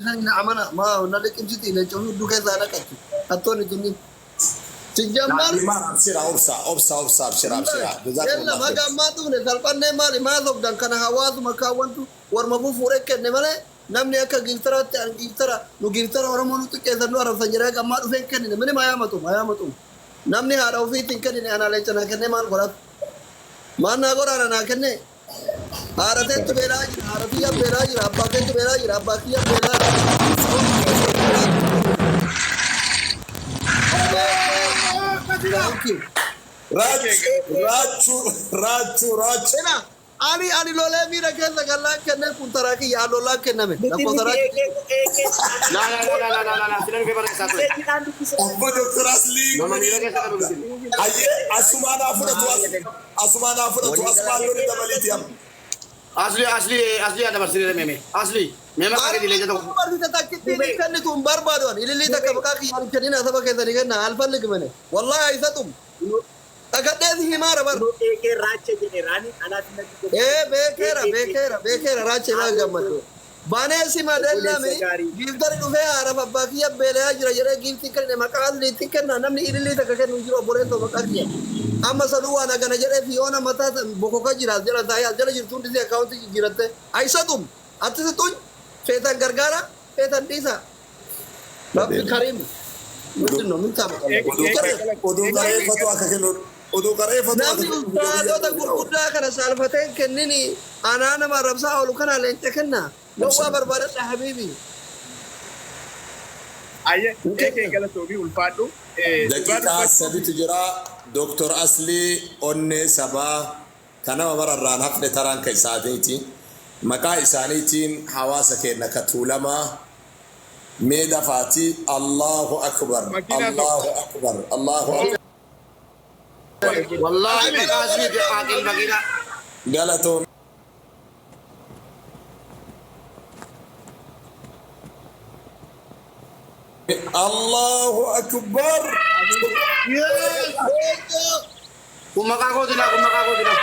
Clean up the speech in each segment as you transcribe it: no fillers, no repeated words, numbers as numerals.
Na amana ma na liqimsiti leenca hudduu keessaa naqatti hattoonni tunniin. Sijjammal Dimaar abshira obsa obsa obsa abshira abshira. Yalla Jazakumullah haga khair. ammaa dhufne salphannee maali maa sobdan kana hawaasuma kaawwantu warma fufuudhe kenne malee namni akka giiftaraatti an giiftara nu giiftara Oromoo nu xiqqeessan nu arrabsan jedhee haga ammaa dhufee hin kennine minim hayaamatu hayaamatu namni haadha ofiitti hin kennine anaa leenca naa kennee maal godhaaf maal naa godha ana naa kennee haadha teettu beelaa jira haadha tiyya beelaa jira abbaa keetu beelaa jira abbaa kiyya beelaa jira. Thank you. Raachuu raachuu raachuu raachuu. Ena ani ani lolee miira keessa gallaan kennee kun taraa kiyya an lolaan kenname Miti lakkoofsa miti raachuu. eekee eekee La la la la la la la sila dhufee barreessaa ture. Meeseejiidhaan dubbise. Obbo Dr. Aslii Nama miira keessa qabu miti. Ayyee asumaan haa fudhatu asumaan haa fudhatu asumaan loli dabaliiti amma. Asli asli asli ada dabarsine meeme. Asli mee maqaa keetii leenca tokko. Barsiisa takkittiin hin kennitu hin barbaadu ani ilillii takka maqaa kiyyaan hin kennina saba keessanii kenna alfalligmene wallahi haysatum dhakadheesi himaara bar Kunoo eekee raacha jedheeraani anaaf natti gobbise. ee beekeera beekeera beekeera raachee baa gammadu banee sima dellami Obboleessa gaarii. giiftari dhufee haaraaf abbaa kiyya beelaa jira jedhee giiftii kenne maqaa asliitti kenna namni ilillii takka kennu hin jiru obboleessoo maqaa kiyya amma sanuu waan hagana jedhee fi yoona mataa bokoka jira as jala taa'ee as jala jirtu hundi akkaawuntii jijjiiratte haysatum atti sixuñ feetan gargaara feetan dhiisa rabbi kariim ምንድን ነው? ምን ታመጣለህ? Oduu qareeffatu akka kennu oduu qareeffatu akka Namni kennu. ustaazota gurguddaa kana saalfatee hin kennini anaa nama arrabsaa oolu kana leenca kenna. Gowwaa barbaadadha habiibi. Ayyee eekee galatoomi ulfaadhu. Dhugaa Daqiiqaa dubbachuu saditu jira. Dr. Aslii onnee sabaa kan nama bararraan hafne taraan kan isaaniiti. Maqaa isaaniitiin hawaasa keenya ka tuulamaa mee dafaati Allahu akbar Makiinaa tokko. Allahu akbar Allahu akbar. Wallahi maqaa asli aqil makiinaa. Galatoom. Allahu akbar. Kun maqaa kootilaa kun maqaa kootilaa.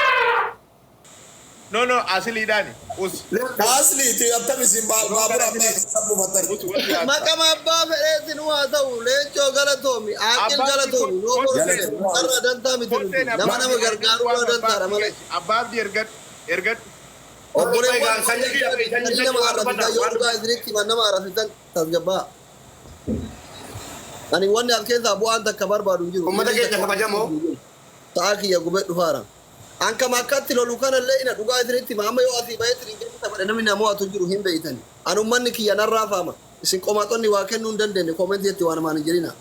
No no asliidhaani. Us Asliiti attam isin baabura abbaa keessan buufattan. us wanti haasa. Maqama abbaa fedheetti nu haa ta'u leencoo galatoomi aaqil Abbaa galatoomi noo kottee borofne qarra dantaa miti nuti kotteen nama abbaa nama gargaaru waa waan abbaa dantaadha malee. abbaa abdii ergadhu ergadhu. Obboleewwan Sanyii kiyya sanyii sanyii sanyii nama waan arrabsitan dubbadha yoo waan dhugaa isinitti himan nama arrabsitan tasgabbaa. Ani wanni as keessaa bu'aan takka barbaadu hin jiru. Uummata keenya kabajamoo. Ta'aa kiyya gubee dhufaara. An kama akkatti lolu kanallee ina dhugaa isinitti hima amma yoo asii bahee tiriin tapha namni nama waatu jiru hin beeytani. An ummanni kiyya narraa faama. Isin qomaxonni waa kennuu hin dandeenye koomentii itti waan namaan hin jirina.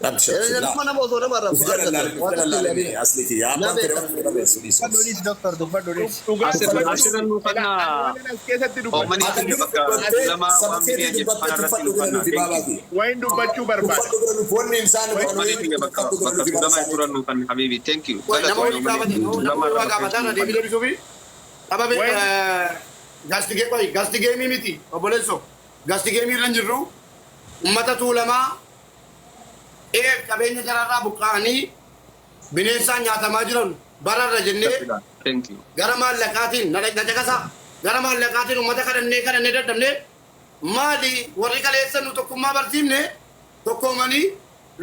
Abshir abshir. Nama nama osoo nama arrabsu Uf jala argatan. laalin uf Waan jala takka hin laalin yaadina. asliiti yaa Na abbaan fedhe beekan. waan fedhe dhabeessu dhiisu. Dubbadhuunis doktor dubbadhuunis. Dhugaa Asirra dubbachuu asirra nu ila fannaa ani waan as keessatti dubbadhu. uummanni Ati keenya dura bakka dubbattee lama saba waan keetii miliyoon jedhu dubbattee kana irratti tuffadhu nu bira fannaa. nuti Thank you. baabaati. Wayin dubbachuu barbaada. Tuffadhu bira nuti wanni isaan godhan Uummanni keenya bakka tuffadhu bira bakka nuti bara tuulamaa isaaniiti. turan nu fanna habibi. Thank you. Nama Galatoomi waliin uummanni gaafate nama tuulamaa waa irra gaafataa bakka irra deebii deebisuufi dhababe Wayin gastigee qoyi gastigeemii miti obboleesso gastigeemii irra hin jirru uummata tuulamaa eef qabeenya jararraa buqqa'anii bineensaan nyaatamaa jiran bararra jennee Thank you. gara maallaqaatiin na caqasaa gara maallaqaatiin uummata kadhannee kadhannee dadhabnee maali warri kaleessa nu tokkummaa barsiifne tokkoomanii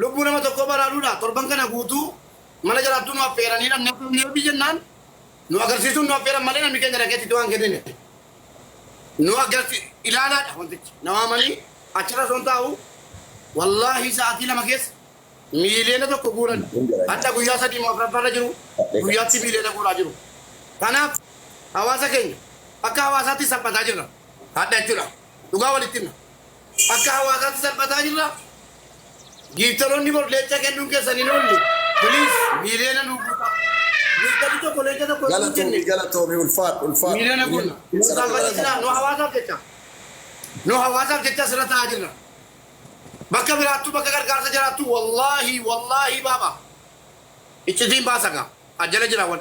lubbuu nama tokkoo baraaruudha torban kana guutuu mana jiraattuu nu affeeranii dhabnee biyyannaan nu agarsiisuun nu affeeran malee namni keenya dhaqeetti waan kennine nu agarsi ilaalaadha wantichi na waamanii achirra son taa'u wallaahi sa'aatii 2 keessa 1 miiliyoona guuran hadha guyyaa 3 moo afuraffaarra jiru guyyaatti miiliyoona guuraa jiru. Kanaaf hawaasa keenya akka hawaasaatti salphataa jirra hadha jechuudha dhugaa walitti himna akka hawaasaatti salphataa jirra giiftaroonni bor leenca kennuun keessan hin oolle please miiliyoona nu guutaa giiftarri tokko leenca tokko nu kenne Galatoomi galatoomi ulfaadhu ulfaadhu. miiliyoona guunna nu salphachiisinaa nu hawaasaaf jecha nu hawaasaaf jecha asirra taa'aa jirra. Bakka biraattuu bakka gargaarsa jiraattu wallaahi wallaahi baaba iccitiin baasa gaa ajjala jira wal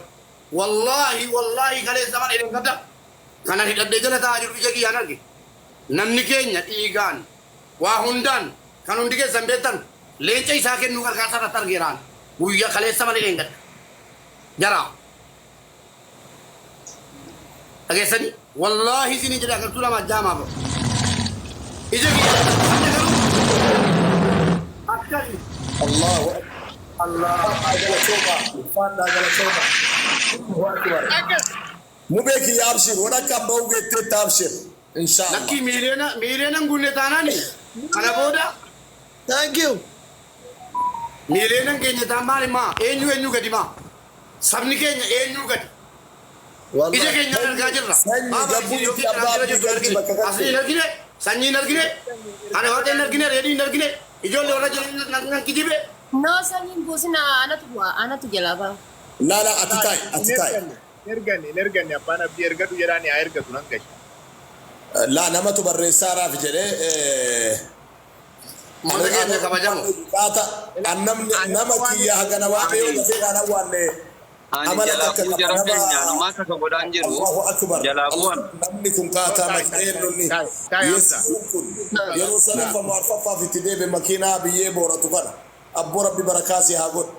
wallaahi wallaahi kaleessa mana hidhan gadda kana hidhadhee jala taa'aa jiru ija kiyyaan arge namni keenya dhiigaan waa hundaan kan hundi keessan beektan leenca isaa kennuu gargaarsa irratti argeeraan guyyaa kaleessa malee hin gadda jara dhageessanii wallaahi isinii jedhe agartuu lama jaamaaf ija kiyya. Allahu Allah galatooma. Ulfaadhaa galatooma. Allahu akbar. Mubee kiyya abshir. Waan akka abbaa ugeetteetti abshir. Inshallah. Lakkii miiliyoona hin guunne taanaani kana booda Thank you. miiliyoona hin geenye taan maal himaa eenyu eenyu gadi maa sabni keenya eenyu gadi ija Wallahi. keenya argaa jirra. Sanyi Baaba gabbuu isin itti yookiin abbaa jira abdii jirtu galchi argine. bakka kanatti. Asii hin argine, sanyii hin argine, ana waaqni hin argine, reedii hin argine, ijoollee warra jiran nan kijibe. No, sanyiin buusina anatu bu'a, anatu jalaa ba'a. Lala ati taa'i ati taa'i. Erganne erganne abbaan abdii ergadhu jedhaan yaa ergatu nan gashi. Laa namatu barreessaa raaf jedhee Uummata keenya kabajamu. Qaata namni nama kiyya hagana waan yoo dafee kan awwaanne Ani amala jalaa takka bu'uu qaba jara nama keenya numaa takka godhaan jiru. Allahu akbar. Jalaa bu'an. Namni kun qaataa makiinonni yesuun kun yeroo sadaffaa arfaffaaf itti deebe makiinaa biyyee booratu kana abboo rabbi barakaa si haa godhu.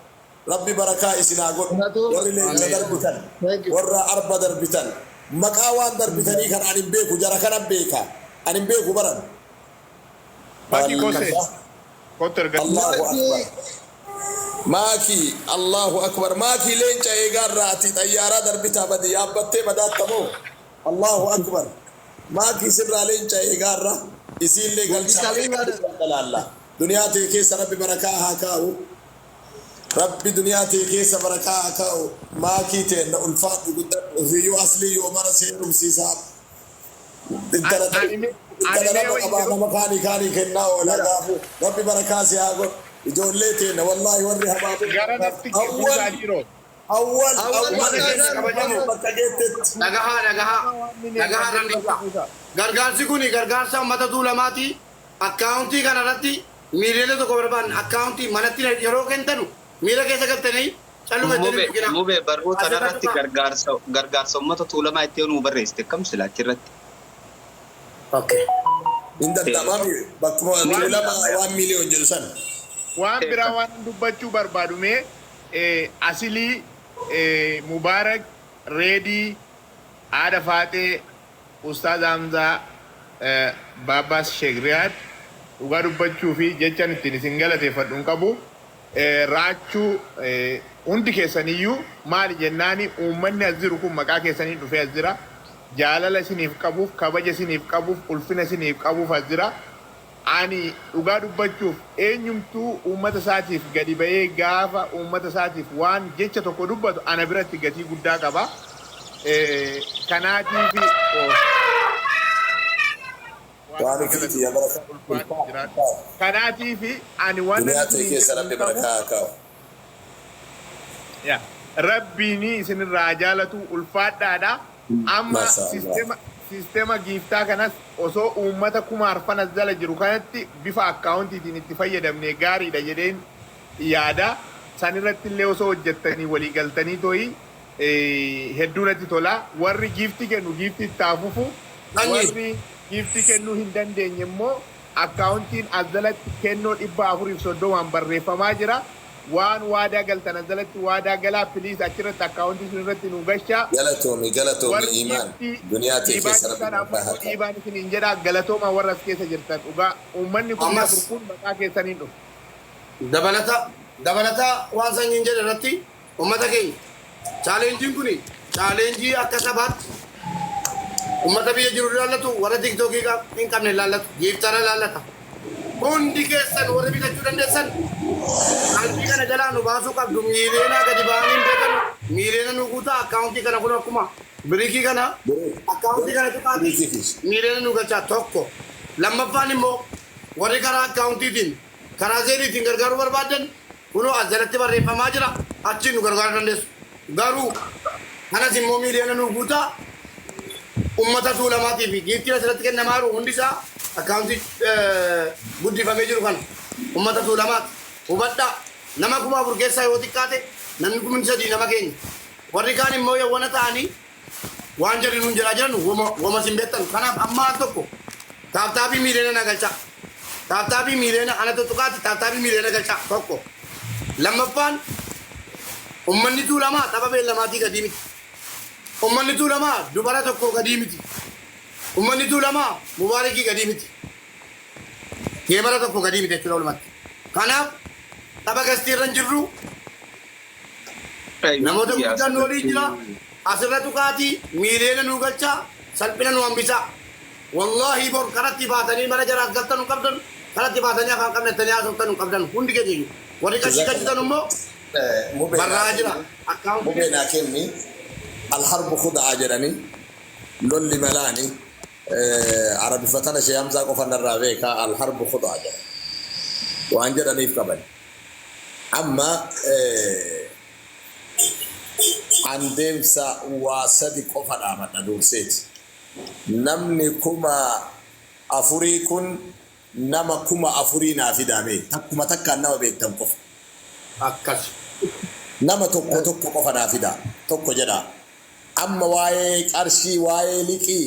Rabbi barakaa isin haa godhu. Warri leenca darbitan warra arba darbitan maqaa waan darbitanii kan ani hin beeku jara kanan beeka ani hin beeku baran. Bakki kosee. Kottu ergadhu. Allahu akbar. Maaki Allahu akbar maaki leenca eegaarraa ati xayyaaraa darbitaa badi yaabbattee badaattamoo Allahu akbar maaki sirraa leenca eegaarra isiillee galchaa dalaalla duniyaa tee keessa rabbi barakaa haa kaa'u rabbi duniyaa tee keessa barakaa haa kaa'u maakii tee na ulfaadhu guddadhu ofiiyyuu aslii yoo mara seerumsiisaa intala intala nama qabaa nama kaanii kaanii kennaa oola gaafu rabbi barakaa si haa godhu ijoollee teenna wallaahi warri habaaboo Gara natti awwal buusaa dhiiroo. awwal Awwal awwal kabajamoo. bakka geettetti Dhagahaa dhagahaa dhagahaa dandeessaa. Gargaarsi kun gargaarsa uummata tuulamaati. Akkaawuntii kana irratti miiliyoona 1 barbaanna. Akkaawuntii manatti yeroo kentanu miira keessa galtanii calluma itti Mubee biqilaa. mubee barruu tanarratti gargaarsa gargaarsa uummata tuulamaa itti nuu barreessite kam sila achirratti. Okay. hin danda'amami bakkuma tuulama 1 million jedhu san Waan biraa waan dubbachuu barbaadu mee asilii Mubaarak Reedii Haadha Faaxee Ustaaz Hamzaa Baabbaas Sheek Riyaad dhugaa dubbachuu fi jechaan ittiin isin galateeffadhu hin qabu. Raachuu hundi keessaniyyuu maali jennaani uummanni as jiru kun maqaa keessanii dhufee as jira. Jaalala isiniif qabuuf, kabaja isiniif qabuuf, ulfina isiniif qabuuf as jira. Ani dhugaa dubbachuuf eenyumtuu uummata isaatiif gadi ba'ee gaafa uummata isaatiif waan jecha tokko dubbatu ana biratti gatii guddaa qaba. Kanaatiif waan ofiiti yaa barakaa Kanaatiif ani waan duniyaa tee keessa rabbi barakaa haa kaa'u. Yaa rabbiin isinirraa jaalatu ulfaadhaadha. Amma Masha Allah. sisteema giiftaa kanas osoo uummata 40,000 as jala jiru kanatti bifa akkaawuntiitiin itti fayyadamne gaariidha jedheen yaada. San irratti illee osoo hojjettanii walii galtanii to'i hedduu natti tola. Warri giiftii kennu giiftii itti haa fufu. Sanyi. Warri giiftii kennuu hin dandeenye immoo akkaawuntiin as jalatti kennoo 430n barreeffamaa jira. Waan waadaa galtan as jalatti waadaa galaa please achirratti akkaawuntii sun irratti nu gashaa. Galatoomi galatoomi Warri imaan giiftii duniyaa tee dhiibaa keessa rabbi jirtan barakaa ammoo haa kaa'u. dhiibaan isin hin jedhaa galatooma warra as keessa jirtan dhugaa uummanni kun Ammas. afur kun maqaa keessaniin dhufu. Dabalata waan sanyiin jedhe irratti uummata keenya challengeiin kun challenge akka sabaatti uummata biyya jiru ilaallatu warra TikTokii hin qabne ilaallatu giiftara ilaallata. Hundi keessan warri bitachuu dandeessan qalbii kana jalaa nu baasuu qabdu miiliyoonaa gadi ba'anii hin beekan miiliyoona nu guutaa akkaawuntii kana kun akkuma biriikii kana akkaawuntii kana tuqaati miiliyoona nu galchaa tokko lammaffaan immoo warri karaa akkaawuntiitiin karaa Zelleitiin gargaaruu barbaadan kunoo as jalatti barreeffamaa jira achiin nu gargaaruu dandeessu garuu kanas immoo miiliyoona nu guutaa ummata tuulamaatii fi giiftiin asirratti kennamaa jiru hundi isaa akkaawuntii guddifamee jiru kana ummata tuulamaati hubadhaa nama 4,000 keessaa yoo xiqqaate namni 3,000 nama keenya warri kaan immoo yawwana ta'anii waan jedhu nuun jedhaa jiran woma sin beektan kanaaf amma al tokko tap tapii miiliyoona na galchaa tap tapii miiliyoona ana tuttuqaatti tap tapii miiliyoona galchaa tokko lammaffaan ummanni tuulamaa tapha beellamaatii gadii miti. Ummanni tuulamaa dubara tokko gadii miti. Ummanni tuulamaa mubaarikii gadii miti. Geemara tokko gadii miti jechuudha walumatti. Kanaaf Tapha gastii irra hin jirru. Namoota gurguddaan nu waliin jira. Asirra tuqaatii miiliyoona nu galchaa, salphina nu hambisaa. Wallaahi, bor karatti baatanii mana jaraas galtan nu qabdan, karatti baatanii afaan qabnattanii haasoftan nu qabdan hundi keenya iyyuu. Warri qarshii galchitan immoo barraa jira. Akkaawuntii Mubee naa kenni. الحرب خدعة jedhani, lolli malaani. Arabifatana shee Hamzaa qofa narraa beeka. الحرب خدعة jedhan waan jedhaniif qaban. Amma an deemsa waa sadi qofa dhaamadha durseeti. Namni 4000 kun nama 4000 naa fidaame, takkuma takkaan nama beektan qofa. Akkas. Nama tokko tokko qofa naa fida, tokko jedha. Amma waa'ee qarshii, waa'ee liqii,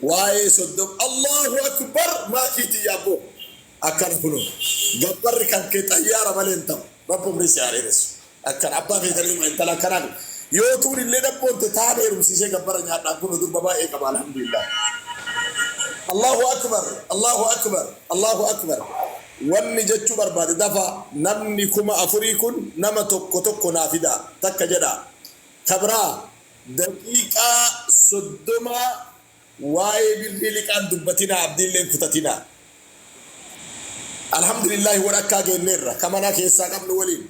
waa'ee 30, Allahu akbar, maakiiti yaabbo akkana kuno gabbarri kan kee xayyaara malee hin ta'u. Rabbi umrii si haa dheeressu. Akkana abbaa feetanii intala akkanaan yoo tuun illee dhabboonte taan heerumsiisee gabbara nyaadhaan kun durba baay'ee qaba, alhamdulillah. Allahu akbar, Allahu akbar, Allahu akbar. Wanni jechuu barbaade, dafa namni 4000 kun nama tokko tokko naa fida, takka jedha. Kabraa daqiiqaa 30 waa'ee birrii liqaan dubbatinaa, abdiilleen kutatinaa. Alhamdulillahi, wal akkaa geenneerra kamanaa keessaa qabnu waliin.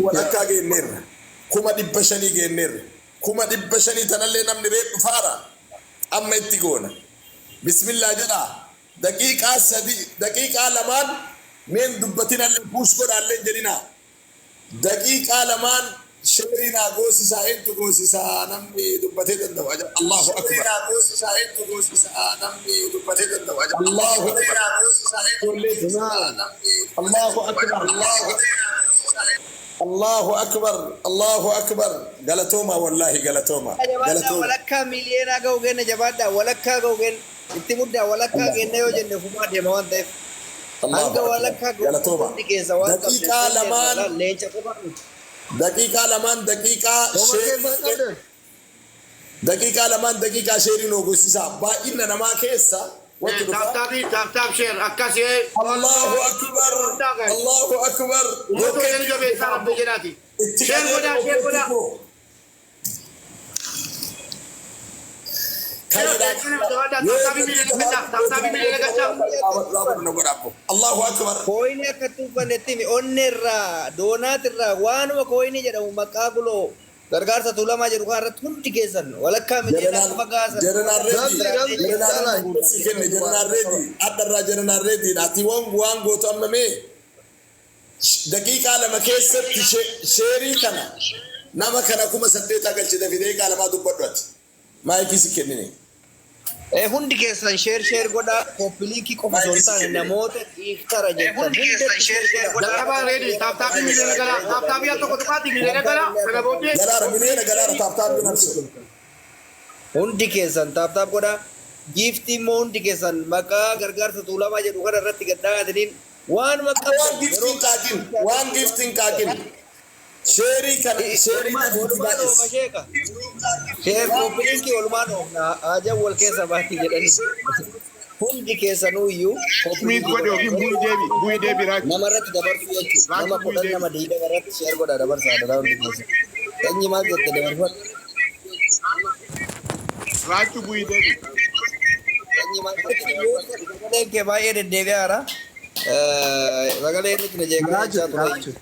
Wal akkaa geenneerra, 500,000 geenneerra. 500,000 tanallee namni reef dhufaara amma itti goona. Bismillaa jedhaa. Daqiiqaa 3, daqiiqaa 2n meen dubbatinallee, push godhaallee jedhinaa. Daqiiqaa 2n share naa goosisaa. Eentu goosisaa? Namni dubbatee danda'u. Allahu akbar. Namni dubbatee danda'u. Allahu akbar. Allahu akbar. Allahu akbar. Allahu akbar. Galatooma, wallahi galatooma. Jabaadhaa. Galatooma. Walakkaa miiliyoonaa ga'u kenna, jabaadhaa. Walakkaa ga'u kenna, itti muddaa. Walakkaa kenna yoo jenne fumaa deema waan ta'eef. Allahu Hanga akbar. walakkaa ga'u Galatooma. hundi keessa waan Daqiiqaa 2n leenca qofa miti. Daqiiqaa 2n, daqiiqaa Homa share keessaa qabde. Daqiiqaa 2n, daqiiqaa share noo goosisaa. Baay'ina namaa keessa wanti Tap dhufa. Tap tap tap share akkasii. Allahu akbar. Allahu akbar. Uummata keenya jabeessaa, rabbi jedhaati. Itti Share godhaa, share godhaa. Tap tap miiliyoona galchaa, tap tap miiliyoona galchaa. Allahu akbar. Coin akka tuuffannetti himi, onnee irraa, donut irraa, waanuma coin jedhamu maqaa guloo gargaarsa Tuulamaa jedhu kan irratti hundi keessan walakkaa miliyoonaa qofa gaasan. Jeneraal Reedi, Rabbi, Jeneraal si kenne, Jeneraal Reedi, addarraa Jeneraal Reedi, ati waan gootu amma mee daqiiqaa 2 keessatti share kana nama kana 8,000 galchite fi daqiiqaa 2 dubbadhu ati. Maayikii si kennine. Hundi keessan share share godhaa, copy link qofa osoo hin taane namoota dhiiftara jettan hundatti share share godhaa. Jalqabaa reedi, tap tap miiliyoona galaa, tap tap al tokko tuqaati miiliyoona galaa sana booddee. Galaara, miliyoona galaara, tap tap nabsu. Hundi keessan tap tap godhaa. Gift immoo hundi keessan maqaa gargaarsa Tuulamaa jedhu kana irratti gaddaa'ataniin waanuma Waan qabdan giftiin qaaqin, waan giftiin qaaqin. Share kana, share kana itti Walumaan baay'is. oofa sheeka. Share, copy link walumaan oofna, haajaan wal keessa baatti jedhanii. Hundi keessanuu iyyuu Mute godhe yookiin bu'ii deebi. Bu'ii deebi, Raachu. nama irratti dabarsuu jechuudha. Raachu, Nama bu'ii 10 deebi. nama 20 irratti share godhaa dabarsaa daraa hundi keessa. Sanyii maal jette, dabarfadhu. Raachu, bu'ii deebi. Sanyii maal jette, dabarfadhu. Sagaleen kee baay'ee deddeebi'aara. Sagalee inni tuna jeeqaa Raachu, jechaa ture. Raachu.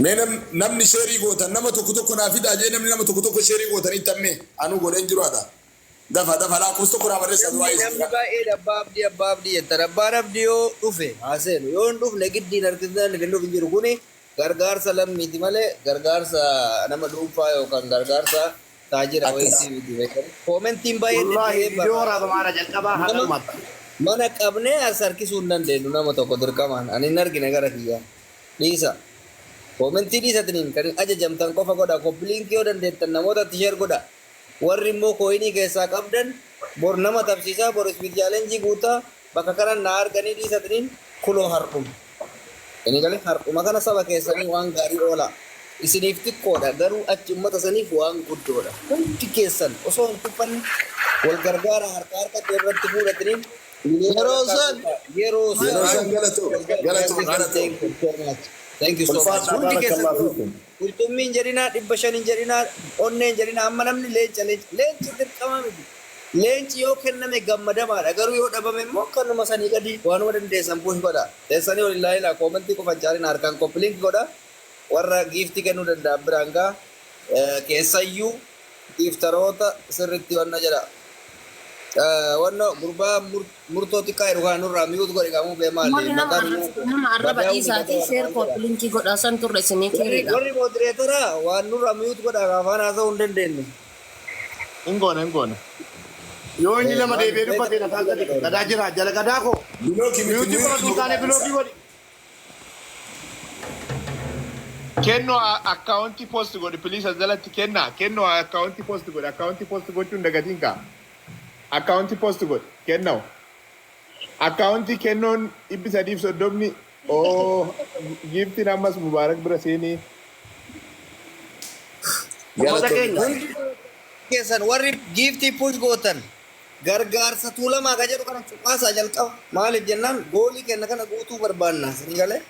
Mee namni share gootan nama tokko tokko naa fidaa jee, namni nama tokko tokko share gootan itti ammee anuu godheen jiru haa. Dafa dafa, lakkoofsa tokko naa barreessaa du'aa Namni isiidha. baay'een abbaa abdii, abbaa abdii jettan. Abbaan abdii yoo dhufe haa seenu. Yoo hin dhufne giddiin harkisnaan hin dhufu hin jiru. Kuni gargaarsa lammiiti malee gargaarsa nama dhuunfaa yookaan gargaarsa taajira Akkas. wayiitii miti beekani. Commentiin baay'ee Wallaahi deddeebi'ee viidiyoo barraa. waraabamaadha jalqabaa Nama haadhumatti. mana qabnee as harkisuu hin dandeenyu nama tokko dirqamaan. Ani hin argine gara kiyyaan. Dhiisa. Comment dhiisatiniin kan ajajamtan qofa godha. Copy link yoo dandeettan namootatti share godha. Warri immoo coin keessaa qabdan bor nama tabsiisaa, bor speed challenge guutaa bakka kanan naa arganii dhiisatiniin kuloo hardhuma. Inni galee hardhuma kana saba keessanii waan gaarii oola. Isiniif xiqqoodha, garuu achi ummata saniif waan guddoodha. Hundi keessan osoo hin tuffanne wal gargaara, harka harkatti irratti fuudhatiniin Yeroo san Yeroo Yeroo san galatoo galatoo galatoo. Thank you so much. Ulfaadhaa Hundi keessan barakallahu fiikum. qurxummiin jedhinaa, 500 jedhinaa, onneen jedhinaa, amma namni leenca leenca leenci dirqama miti. Leenci yoo kenname gammadamaadha. Garuu yoo dhabame immoo kanuma sanii gadi waanuma dandeessan push godha. Teessanii waliin ilaalina, comment qofa hin caalina, harkaan copy link godha. Warra gift kennuu danda'an biraan gaa, keessayyuu gifteroota sirriitti wanna jedha. Wanna gurbaa murtoo xiqqaa jedhu kana nurraa mute godhe qaamuu bee maali? Warri nama Maqaan nama arraba dhiisaatii share copy link godhaa san turre isinii warri keeriidha. Warri moderator waan nurraa mute godha, afaan haasa'uu hin dandeenye. Hin goona, hin goona. Yoo inni lama deebi'ee dubbate lafaan gadi gadaa jira jala gadaa koo. Block miti. Mute qofa tuutaane block godhi. Kennoo account post godhi, please, as jalatti kennaa. Kennoo account post godhi. Account post gochuun dagatiin kaa. Account post godhi kennoo. Account kennoon 330 oo giftiin ammas Mubaarak bira seenii. Uummata keenya. Hundi keessan warri gift push gootan gargaarsa Tuulamaa ka jedhu kana cuqaasaa jalqaba. Maaliif jennaan goolii kenna kana guutuu barbaanna. Sanii galee?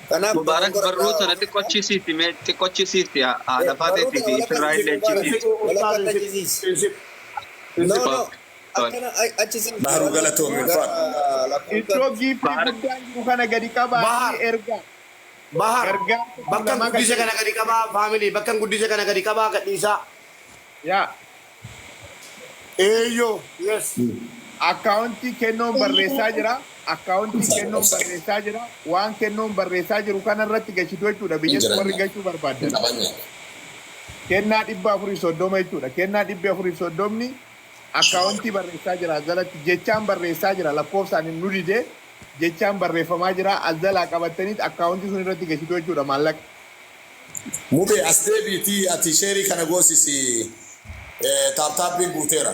Kanaaf Mubaarak, barruu tana xiqqochisiifti, mee xiqqochisiifti, haadha faateetii fi ifirraa illee chisiifti. Walakka achisiisi. No, no. Akkana achisiisi. Baharuu galatoomi, ulfaadha. Iddoo gift guddaan jiru kana gadi qabaa Bahar. erga. Bahar. Gargaarsa Bakka Tuulamaa guddise kana gadi qabaa, family, bakka guddise kana gadi qabaa gadhiisaa. Yaa. Eeyyoo, yes. Account kennoon barreessaa jira. Account kennoon barreessaa jira. Waan kennoon barreessaa jiru kanarratti gashitu jechuudha. Biyyatti warri gashuu barbaadan. Qabanya. Kennaa 430 jechuudha. Kennaa 430 account barreessaa jira. Jalatti jechaan barreessaa jira. Lakkoofsaan hin nu dide jechaan barreeffamaa jira. As jalaa qabattaniit account sun irratti gashitu jechuudha maallaqa. Mubee, as deebiitii ati share kana goosisi, tap tapiin guuteera.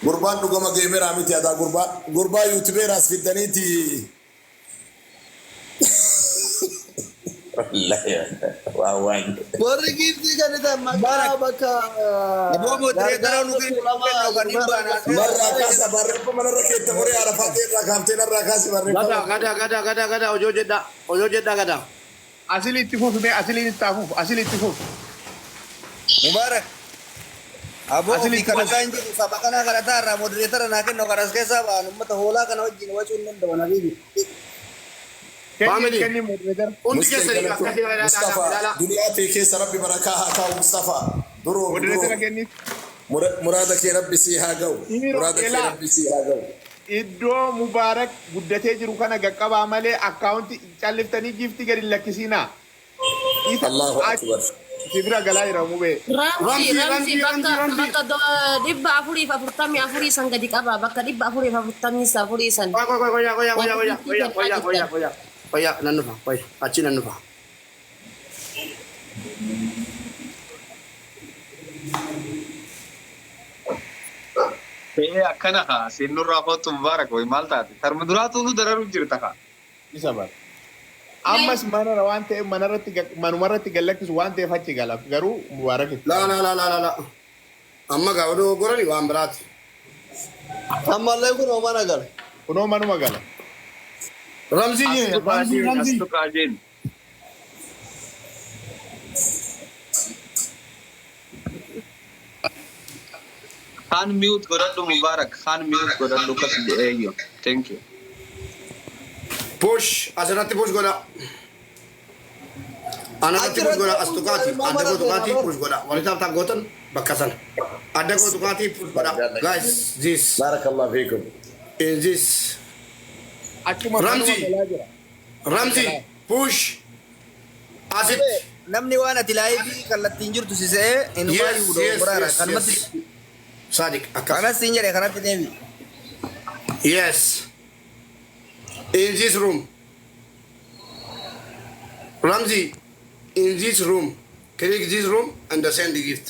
Gurbaan dhugama gameraa miti adaa gurbaa gurbaa YouTuberaas fiddaniiti. Waa waan. Warri gift kennitan maqaa bakka Aboo moderator nu kennu kan dhibbaan Narraa kaasa barreeffama narra keetta horii arafaatee irraa kaaftee narraa kaasi Gada barreeffama. gada gada gada gada, hojoo jedha, hojoo jedha gada. Asili itti fufi mee, asiliin itti hafuuf, asili itti fufi. Mubarak. Aboo Asili ofii kadhataa hin jiru, saba kanaa kadhataa irraa moderator naa kennu kanas keessaa ba'an uummata hoolaa kana wajjin wacuu hin danda'an habiibi. Kenni Family. kenni moderator. Hundi keessanii akkasii ilaalaa Mustafa, ilaalaa. duniyaa ta'e keessa rabbi barakaa haa kaa'u, Mustafa. Duroo Moderator duroo. kenni. Muraada kee rabbi sii haa ga'u. Hiriiroo Muraada kee elaa. rabbi sii haa ga'u. Iddoo Mubaarak guddatee jiru kana qaqqabaa malee account calliftanii gift gadi hin lakkisinaa. Isa Allahu akbar. Si bira galaa jira mubee. Ramsi Ramsi, Ramsi Ramsi, bakka Ramsi, Ramsi. bakka 444 san gadi qaba, bakka 444 san. Qoya qoya qoya qoya qoya qoya qoya qoya qoya qoya qoya, nan dhufa, qoya achi nan dhufa. Ee, akkana haa seenurraa kootu Mubaarak, wayi maal taate tarma duraatu nu dararu jirta haa. Isa bara. Ammas manara waan ta'eef manarratti manumarratti gallakkisu waan ta'eef achi gala garuu Mubaarak itti. La la la la la la. Amma gaa odoo gorani waan biraati. Ammallee kun mana gala. Kunoo manuma gala. Ramzii Ramzii Ramzii. As tuqaa jeen. Kaan mute godhadhu, Mubaarak, kaan mute godhadhu kas jedhee. Thank you. Push, asirratti push godha. Anarratti push godha, as tuqaati. Adda koo tuqaati push godha. Warri tap tap gootan bakka sana. Adda koo tuqaati push godha. Guys, this Barakallahu fiikum. is this. Achuma Ramzi. manuma galaa jira. Ramzi push. Asitti. Namni waan ati live kallattiin jirtu si se'ee hin Yes, waayu dogoraara. yes, Kanumatti yes. Sadiq akkas. kanas siin jedhe kanatti deebi. Yes. In this room. Ramzi, in this room. Click this room and send the gift.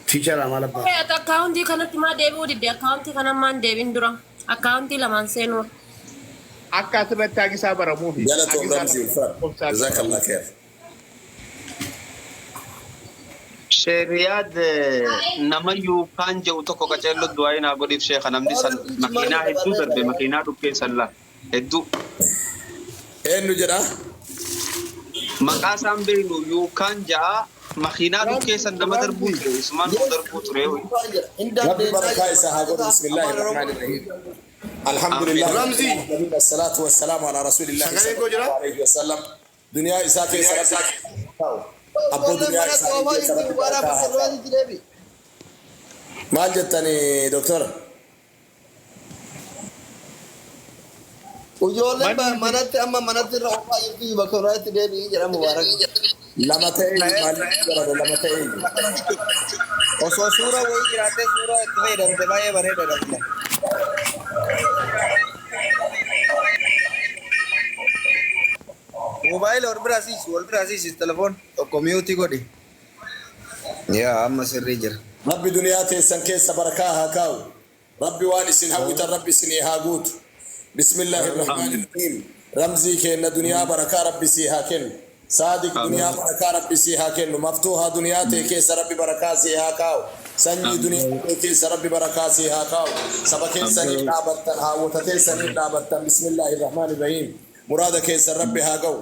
Teacher Amalabba. Ati account kanatti maa deebi'uu didde? Account kana maan deebin dura? Account lamaan seenuu. Akka asirratti haqisaa baramuufi. Galatoom Ramzii, ulfaadha. Jazakallah khair. Sheeriyaad nama yookaan jedhu tokko qaceelloo du'aa naa godhiif sheeka namni san makiinaa hedduu darbe makiinaa dhukkee san laa hedduu. Eenyu jedha? Maqaa isaan beeknu yookaan ja'a makiinaa dhukkee san nama darbuu ture isumaan nu darbuu ture. Rabbi barakaa isaa haa godhu. Bismillaahi rahmaani rahiim. Alhamdulillah. Ramzi. Salaatu wassalaamu ala rasuulillahi Sagalee koo jira? sallallahu alaihi wasallam. Duniyaa isaa keessa rabbi taa'u. Abboo duniyaa isaa keessa rabbi barakaa haa taa'u. Maal jettani doktora? Ijoolleen manatti amma manatti irra oofaa jirti bakka biraatti deebi'ii jedha Mubaarak. Lama ta'ee maal jedhama lama ta'ee. Osoo suura wayii jiraattee suuraa itti fayyadamte baay'ee bareedaadha. Moobaayila wal bira siisu wal bira siisu telefoon tokko mute godhi. Yaa amma sirrii jira. Rabbi duniyaa teessan keessa barakaa haa kaa'u. Rabbi waan isin hawwitan rabbi isinii haa guutu. Bismillaahi rahmaani rahiim. Ramzii keenna duniyaa barakaa rabbi sii haa kennu. Saadiq duniyaa barakaa rabbi sii haa kennu. Maftuuhaa duniyaa tee keessa rabbi barakaa sii haa kaa'u. Sanyii duniyaa tee keessa rabbi barakaa sii haa kaa'u. Saba keessaniif dhaabattan haawwota teessaniif dhaabattan. Bismillaahi rahmaani rahiim. Muraada keessan rabbi haa ga'u.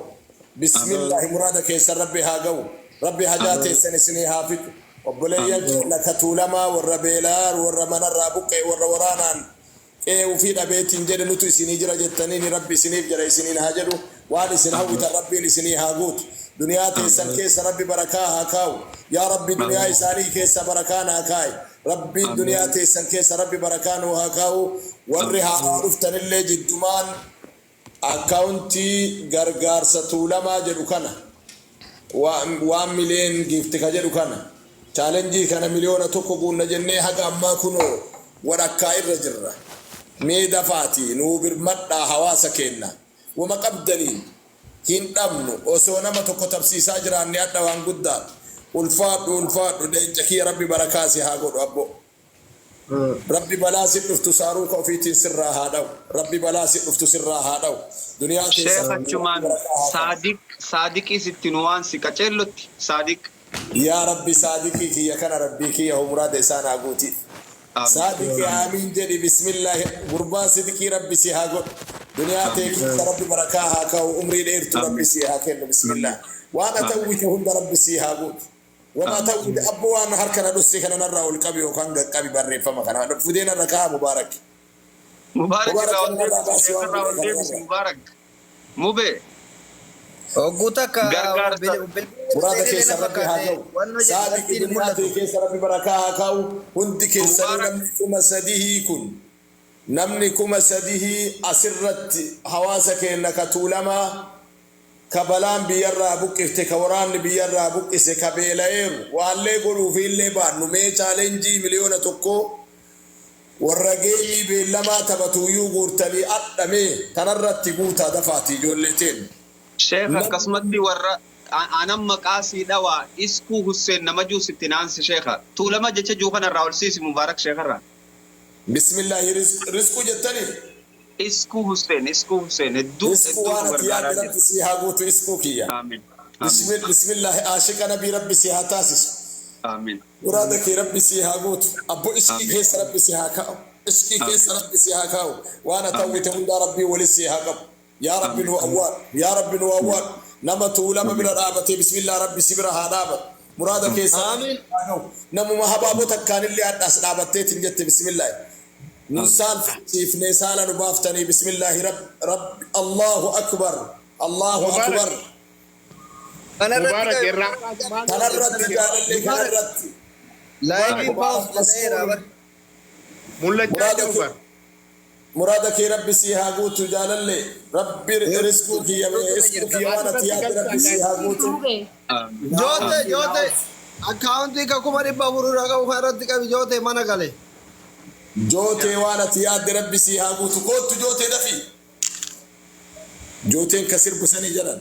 Bismillaahi muraada keessan rabbi haa ga'u. Rabbi hajaa teessan isinii haa fixu. Obboleeyyan keenya ka Tuulamaa warra beelaa warra manarraa buqqa'e warra waraanaan qe'ee ufii dhabeetiin jedhe nutu isinii jira jettaniini rabbi isiniif jira isiniin haa jedhu. Waan isin hawwitan rabbiin isinii haa guutu. Duniyaa teessan keessa rabbi barakaa haa kaa'u. Yaa rabbi duniyaa isaanii keessa barakaa naa kaa'i. Rabbiin duniyaa teessan keessa rabbi barakaa nuu haa kaa'u. Warri haaraa dhuftanillee jiddumaan akkaawuntii gargaarsa Tuulamaa jedhu kana 1 million gift ka jedhu kana challenge kana 1 million guunna jennee haga ammaa kunoo walakkaa irra jirra. Mee dafaati nuu birmadhaa hawaasa keenna. Wama qabdaniin hin dhabnu osoo nama tokko tabsiisaa jiraanne adha waan guddaa. Ulfaadhu ulfaadhu leenca kiyya rabbi barakaa si haa godhu abbo. Rabbi balaa si dhuftu saaruuka ofiitiin sirraa haa dha'u. Rabbi balaa si dhuftu sirraa haa dha'u. Duniyaa keessa Sheekh achumaan barakaa haa ta'u. Saadiq Saadiqii sitti nu waan si qaceellotti Saadiq. Yaa Rabbi saadiqii kiyya kana rabbii kiyya muraada isaan haa guuti. Saadiqii aamiin jedhi bismillaahi gurbaa sidiqii rabbi si haa godhu. Duniyaa tee keessa rabbi barakaa haa kaa'u umrii dheertuu rabbi si haa kennu bismillah. Waan atawwite hunda rabbi si haa guutu. Wama ta'uute abbo waan harka na dhosse kana narraa ol qabi yookaan qaqqabi barreeffama kana fidee narra kaa'a Mubaarak. Mubaarak Mubaarak irraa ol kana narraa deebisi baasi sheekh waan irraa ol godhe kana deebisi narraa. Mubaarak. Mubee Hogguu takka gargaarsa Muraada keessa rabbi haa ga'u. Saadiqi duniyaa tee keessa rabbi barakaa haa kaa'u. Hundi keessanii Mubaarak namni 3000 kun namni 3000 asirratti hawaasa keenya ka Tuulamaa ka balaan biyyarraa buqqifte ka waraanni biyyarraa buqqise ka beela'eeru waallee godhuufiillee baannu mee challenge 1 million warra game beellamaa taphatuuyyuu guurtanii adhamee tanarratti guutaa dafaati ijoollee teen. Sheekh akkasumatti warra anan maqaa sii dhawaa Iskuu Husseen nama juusitti naansi sheekha Tuulama jecha juu kanarraa ol siisi Mubaarak sheekarraa. Bismillaahi rizquu jettanii. Iskuu Husseen Iskuu Husseen hedduu Iskuu hedduu waan nu ati gargaaraa yaadde jira. rabbi sii haa guutu iskuu kiyya. Amiin. Amiin. Bismillaahi aashiqa nabii rabbi sii haa taasisu. Amiin. Muraada kee rabbi sii haa guutu. Abbo iskii Amiin. keessa rabbi sii haa kaa'u. Iskii keessa Amiin. rabbi sii haa kaa'u. Waan ati Amiin. hawwite hundaa rabbii wali sii haa qabu. Yaa rabbi Amiin. nu awwaal. Yaa rabbi nu awwaal. Nama Tuulama Amiin. bira dhaabatee bismillah rabbi si bira haa dhaabatu. Muraada keessa rabbi Amiin. haa ga'u. Namuma habaaboo takkaanillee hadhaas dhaabatteetiin jette bismillah. Nu saalfachiifnee saala nu baaftanii bismillaahi rabbi Allahu akbar. Allahu Mubaarak. akbar. Kanarratti Mubaarak qabi. irraa kaasi maal Kanarratti jaalallee kanarratti. Liveiin Mubaarak pause ta'eera Mas'uud. bar. Mul'achaa Muraada jiru kee bar. muraada kee rabbi sii haa guutu jaalallee rabbi rizquu kiyya rizquu kiyya waan ati yaadde rabbi sii haa guutu. Mubee. Joote joote akkaawuntii ka 400,000 irraa qabu kan irratti qabi joote mana gale. Jootee waan ati yaadde rabbi sii haa guutu koottu jootee dafi. Jooteen ka sirbu sanii jedhan.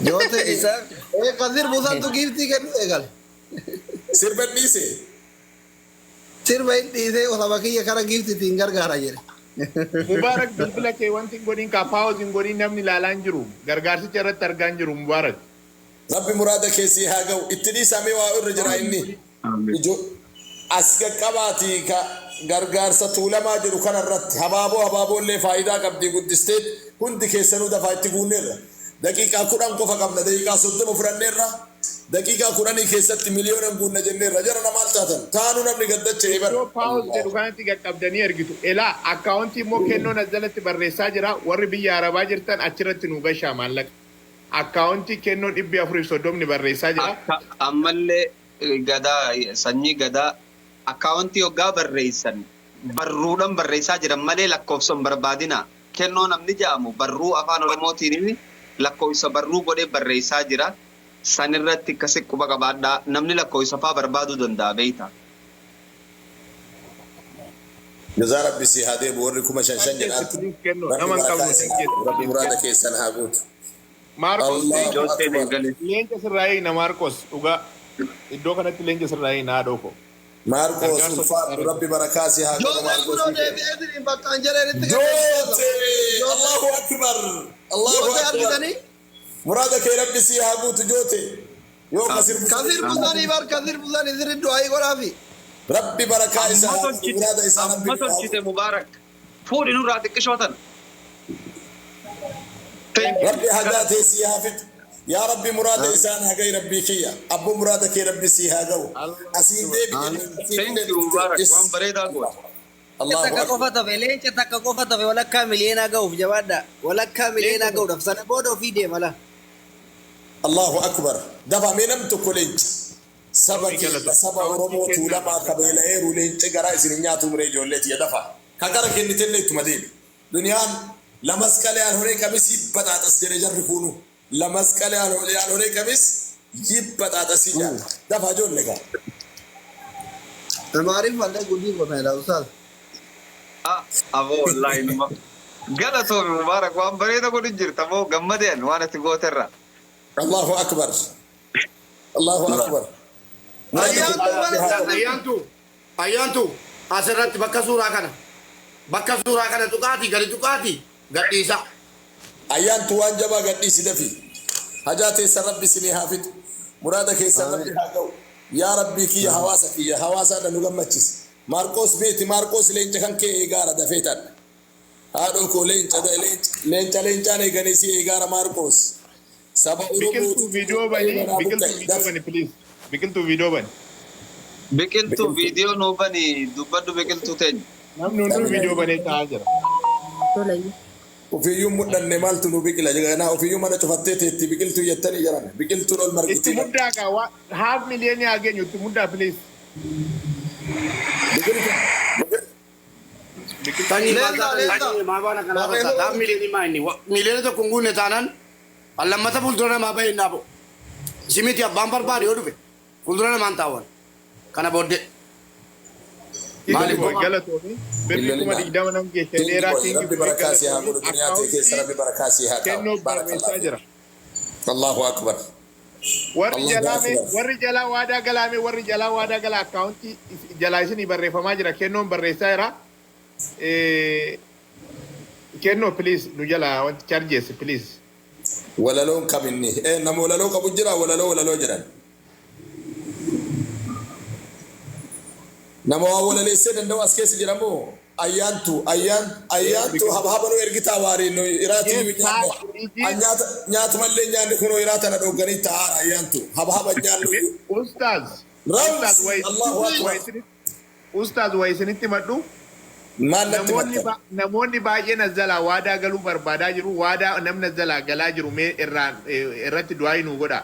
Joote Isa ee ka sirbu santu giiftii kennu eegale. Sirba dhiise. Sirba hin dhiisee saba kiyya kara giiftiitiin gargaara jedhe. Mubaarak bilbila kee wanti hin godhin kaa pause hin godhin namni ilaalaa hin jiru. Gargaarsicha irratti argaa hin jiru Mubaarak. Rabbi muraada kee sii haa ga'u. Itti dhiisaa mee waa irra jira inni. Ijo as qaqqabaatii ka gargaarsa Tuulamaa jedhu kana irratti habaaboo habaaboo illee faayidaa qabdii guddisteet hundi keessanuu dafaa itti guunneerra. Daqiiqaa 10 qofa qabna daqiiqaa 30 fudhanneerra. Daqiiqaa kudhanii keessatti miliyoonan guunna jenneerra. Jarana maal taatan? Taanuu namni gad dacha'e bar. Iddoo pause jedhu kanatti qaqqabdanii ergitu. Elaa akkaawuntii immoo kennoon as jalatti barreessaa jira. Warri biyya Arabaa jirtan achirratti nuu gashaa maallaqa. Akkaawuntii kennoon 430 barreessaa jira. Akka ammallee Gadaa sanyii Gadaa akkaawuntii hoggaa barreessan barruudhan barreessaa jiran malee lakkoofsa hin barbaadinaa. Kennoo namni ja'amu barruu afaan Oromootiin lakkoofsa barruu godhee barreessaa jira. Sanirratti akkasi quba qabaadhaa. Namni lakkoofsa faa barbaaduu danda'a beeyta. Jazaa rabbi sii haa deebu warri 5000 shan jedhaatti Please kennoo rabbi nama hin barakaa qabnu isin haa godhu rabbi muraada keessan haa guutu. Maarqos Allahu leenca Jooteen akbar. eegale. leenca sirraa eegna Maarqos dhugaa iddoo kanatti leenca sirraa eegna haadhoo koo. Maarqoos Gargaarsa ulfaadhu rabbi barakaa si haa godhu Jootee Maarqoos kunoo kee. deebi'ee isiniin bakkaan jedheenitti kennee Joote Allahu akbar Allahu Jootee akbar. argitanii? Muraada kee rabbi sii haa guutu joote. Yoo ka sirbu Ka sirbu sanii bar ka sirbu sanii sirri du'aayii godhaafi. Rabbi barakaa isa Amma haa godhu tolchite muraada isaa rabbi amma nu haa tolchite guutu. Mubaarak. Fuudhi nurraa xiqqishoo tana. Thank you. Rabbi hajaa tee sii haa fixu. Yaa Rabbi muraada isaan haa ga'i Rabbii kiyya. Abbo muraada kee Rabbi sii haa ga'u. Asiin deebi jedhee asiin Thank deebi you Mubaarak. Yes. Waan bareedaa goote. Allahu Takka akbar. qofa tafe leenca takka qofa tafe walakkaa miliyoonaa ga'uuf jabaadha. Walakkaa miliyoonaa ga'uudhaaf sana booda ofii deema la. Allahu akbar. Dafa mee namni tokko leenca. Saba Rabbi keenya galata. saba Akkaawuntii Oromoo kennaa Tuulamaa ka barreessaa. beela'eeru leenci garaa isin hin nyaatu muree ijoollee tiyya dafa. Ka gara kennitellee ittuma deemi. Duniyaan lamasqale yaalhonee qamis yibbaxaaxas jedhe jarri kuunu. Lamasqale yaalhonee qamis yibbaxaaxasii jedha. Dafa ijoollee gaa. Maariif mallee gudii godhan ustaaz. Ah, aboo wallaahi numa galatoomi Mubaarak waan bareeda godhu jirta aboo gammadeen waan ati gooterra. Allahu akbar. Allahu akbar. Ayyaantu mana sana. Ayyaantu ayyaantu asirratti bakka suuraa kana bakka suuraa kana tuqaati gadi tuqaati gadhiisa. Ayyaantu waan jabaa gadhiisi dafi. Hajaa teessan rabbi isinii haa fixu. Muraada keessan rabbi haa ga'u. Yaa rabbii kiyya hawaasa kiyya hawaasaadha nu gammachisi. Maarqoos beeti Maarqoos leenca kan kee eegaara dafee tadha. Haadhoo koo leenca leenca leencaan eeganii si eegaara Maarqoos. Saba Biqiltuu Oromootu viidiyoo bani manaa biqiltuu buqqa'e viidiyoo dafi. bani please biqiltuu viidiyoo bani. Biqiltuu Biqiltuu. viidiyoo nuu bani dubbadhu biqiltuu teenya. Namni hunduu viidiyoo banee taa'aa jira. Tolayyu. Ofiiyyuu mudhanne maaltu nu biqila jedhana ofiiyyuu mana cufattee teetti biqiltuu jettanii jiran biqiltuun ol Itti margitii bar. muddaa gaa waa haaf miliyoonii haa geenyu itti muddaa please. Biqiltuu. Biqiltuu. Sanyii maal Leenca taatan leenca. sanyii maal waan akkanaa Barreeffama fakkaata. Miliyoonii maa inni miliyoona tokko hin guunne taanaan kan lammata fuuldura namaa bahee hin dhaabu. Si miti abbaan barbaade yoo dhufe fuuldura namaan taawwan. Kana booddee. Maali Maaliif boy galatoomi birrii Illolina. 20,000 nam geesse Kingi dheeraa boy kingi rabbi boy barakaa si haa galatoomi godhu duniyaa tee keessa akkaawuntii rabbi barakaa si haa kaa'u. kennoo barreessaa Barakallahu jira. Allahu akbar. Warri Allahu jalaa mee akbar. warri jalaa waadaa galaa mee warri jalaa waadaa galaa akkaawuntii jalaa isinii barreeffamaa jira kennoon barreessaa jira. Kennoo please nu jalaa wanti chargeessi please. Walaloon kam inni? Eh, nama walaloo qabu jira walaloo walaloo jedhan. Nama waa walaleessee danda'u as keessa jira moo? Ayyaantu ayyaan ayyaantu habhaba nu ergitaa waarii nu iraati Yes, nu nyaanne. rijii An nyaata nyaatumallee nyaanne kunoo iraata na dhogganii taa'aara ayyaantu habhaba nyaannu iyyuu. Ustaaz Ustaaz Ramsi wayi Allahu wayi akbar. isinitti Ustaaz wayi isinitti madhu Maal natti namoonni matta? ba namoonni baay'een as jalaa waadaa galuu barbaadaa jiru waadaa namni as jalaa galaa jiru mee irraan irratti du'aa nuu godhaa.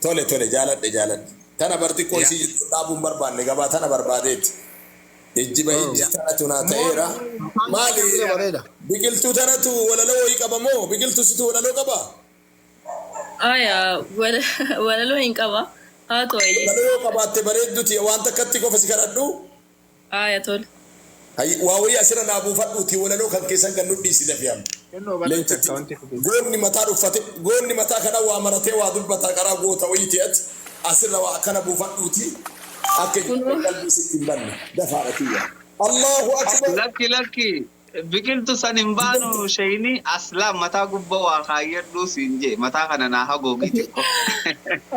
Tole tole jaaladhe jaaladhe. Tana bar xiqqoo Yaa. isii jidduu dhaabuu hin barbaanne gabaa tana barbaadeeti. Ijjiba ijji tanatu naa More ta'eera. Maali Baay'ee bareeda. biqiltuu tanatu walaloo wayii qaba moo biqiltuu situ walaloo qaba? Aya, walaloo hin qaba. Haa ta'u ayyee. Walaloo yoo qabaatte bareedduti waan takkatti qofa si kadhadhu. Aya tole. Hayyi waa wayii asirra naa buufadhuuti walaloo kan keessan kan nudhiisi dafi amma. Kennoo barreessa Leencitti akkaawuntii fidee. goonni mataa dhuffate goonni mataa kana waa maratee waa dubbataa karaa goota wayiiti ati asirra waa akkana buufadhuuti akka Kunoo. ijoolleen qalbii sitti hin banne dafaadha kiyya. Allahu akbar. Lakki lakki Biqiltu san hin baanu shayini aslaa mataa gubbaa waa kaayyadhuu siin jee mataa kana naa haguugi xiqqoo.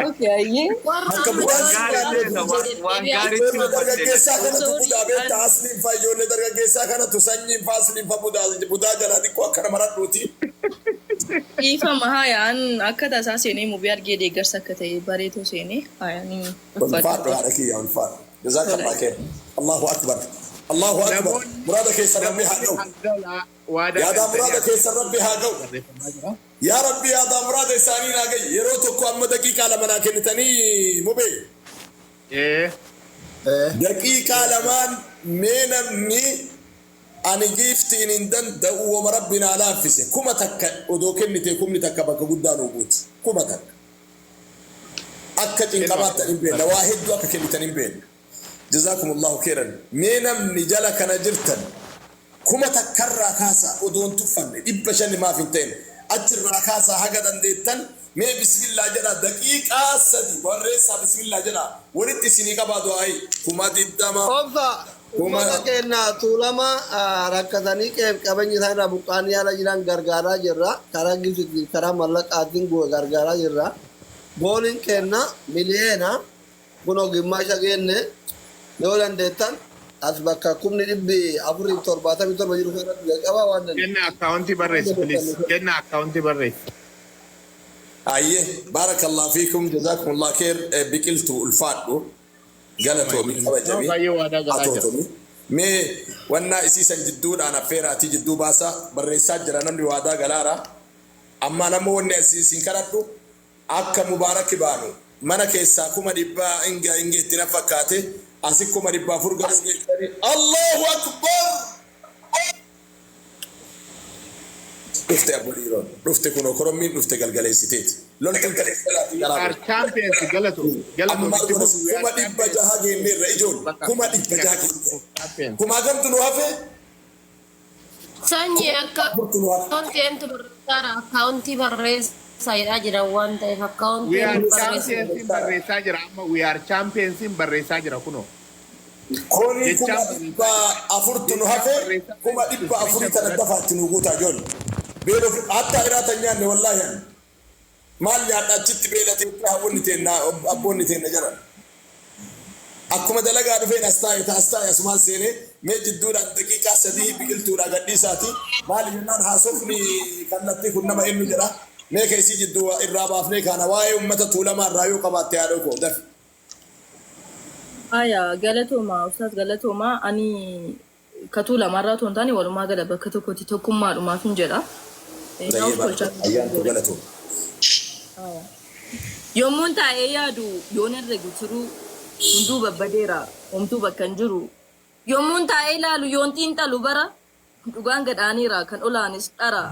Okay, ayyee. Warra Akka amma budaan Waan si gaarii nyaanne ta'e waan deddeebi'aa gaariitti Ijoollee dubbatte. dargaggeessaa kanatu Sorry, budaa beektaa asliin faa ijoollee dargaggeessaa kanatu sanyiin faa asliin faa budaa budaa jalaa xiqqoo akkana maradhuuti. Dhiifama haayaan akka tasaa seenee mubii argee deeggarsa akka ta'e bareetoo seenee haayaan Ulfaadhu ulfaadhu. haadha kiyya ulfaadhu. Jazakallah khair. Allahu akbar. Allahu akbar. Namoonni Muraada keessa rabbi haa namoonni ga'u. as jalaa waadaa Yaadaa galtanii muraada as keessa rabbi haa ga'u. barreeffamaa jira. Yaa rabbi yaadaa muraada isaanii naa ga'i. Yeroo tokko amma daqiiqaa 2 naa kennitanii mubee. Ee. Daqiiqaa 2n mee namni ani giiftiin hin danda'u wama rabbi naa laaffise 1000 odoo kennite 10,000 bakka guddaa nuu buuti 1000 akka Kennoo cinqamaattan hin beekna waa hedduu akka kennitan hin beekna jazaakumullahu khairan mee namni jala kana jirtan 1000rraa kaasaa odoon tuffanne 500 maaf hin ta'in achirraa kaasaa haga dandeettan mee bismillaa jedhaa daqiiqaa 3 barreessaa bismillaa jedhaa walitti isinii qabaa du'aayi 20,000 Obsa kuma uummata keenya Tuulama rakkatanii qe'eef qabeenya isaan irraa buqqaanii ala jiran gargaaraa jirra. Karaa giftiitiin karaa mallaqaatiin gargaaraa jirra. Gooliin keenya miliyeena kunoo gimmaasha geenne yoo dandeettan as bakka 477,000 jiru kanatti jalqabaa waan dandeettan. Kenna akkaawuntii barreessi please. Kenna akkaawuntii barreessi. Ayyee baarakallah fiikum jazaakumullah khair biqiltuu ulfaadhu galatoomi Nama kabajami baay'ee waadaa galaa jira. atootomi mee wannaa isiisan jidduudhaan affeeraatii jidduu baasaa barreessaa jira namni waadaa galaara amma namni wanni isin kadhadhu akka mubaarakki baanu mana keessaa 100,000 inga ingeetti na fakkaate asi 400,000 galuu geessanii Allahu akbar dhufte abbo dhiiroon dhufte kunoo korommiin dhufte galgaleessiteeti loltuun galgaleessiteeti We karaa are champions galatu. Galatu amma itti fufi. We kuma are dhibba champions. jaha geenneerra ijoon Bakka 600,000 geenneerra champions. kumaa gamtu nu hafe Sanyii akka afurtu nu hafe akkaawuntii eentu barreessaadha. Akkaawuntii barreessaa jedhaa jiran waan ta'eef We akkaawuntii are eentu barreessa. champions barreessaa jira amma we are champions barreessaa jira kunoo. Kuni kuma Jechaan dhibba afurtu nu jechaan hafe barreessaa kuma dhibba afurii tana dafaatti nu guutaa ijoon beeloof hatta hiraata nyaanne wallaahi ani maal nyaadha achitti beelatee hawwanni teenna abboonni teenna jedhan akkuma dalagaa dhufeen as taa'e as taa'e asumaan seenee mee jidduudhaan daqiiqaa 3 biqiltuudhaa gadhiisaati maali jennaan haasofni kallattii kun nama eenyu jedha mee keessii jidduu irraa baafnee kaana waa'ee uummata Tuulamaa irraa yoo qabaatte haadha koo dafi. Aya galatooma ustaas galatooma ani katuu lamarraa otoo hin taane walumaa gala bakka tokkotti tokkummaadhumaaf hin jedha. Naaf Tayyee tolchaa. Ayyaantu galatoo. Yommuun taa'ee yaadu yoon herregu turuu hunduu babbadeera homtuu bakka hin jiru. Yommuun taa'ee ilaalu yoon xiinxalu bara dhugaan gadhaaniira kan olaanis dhara.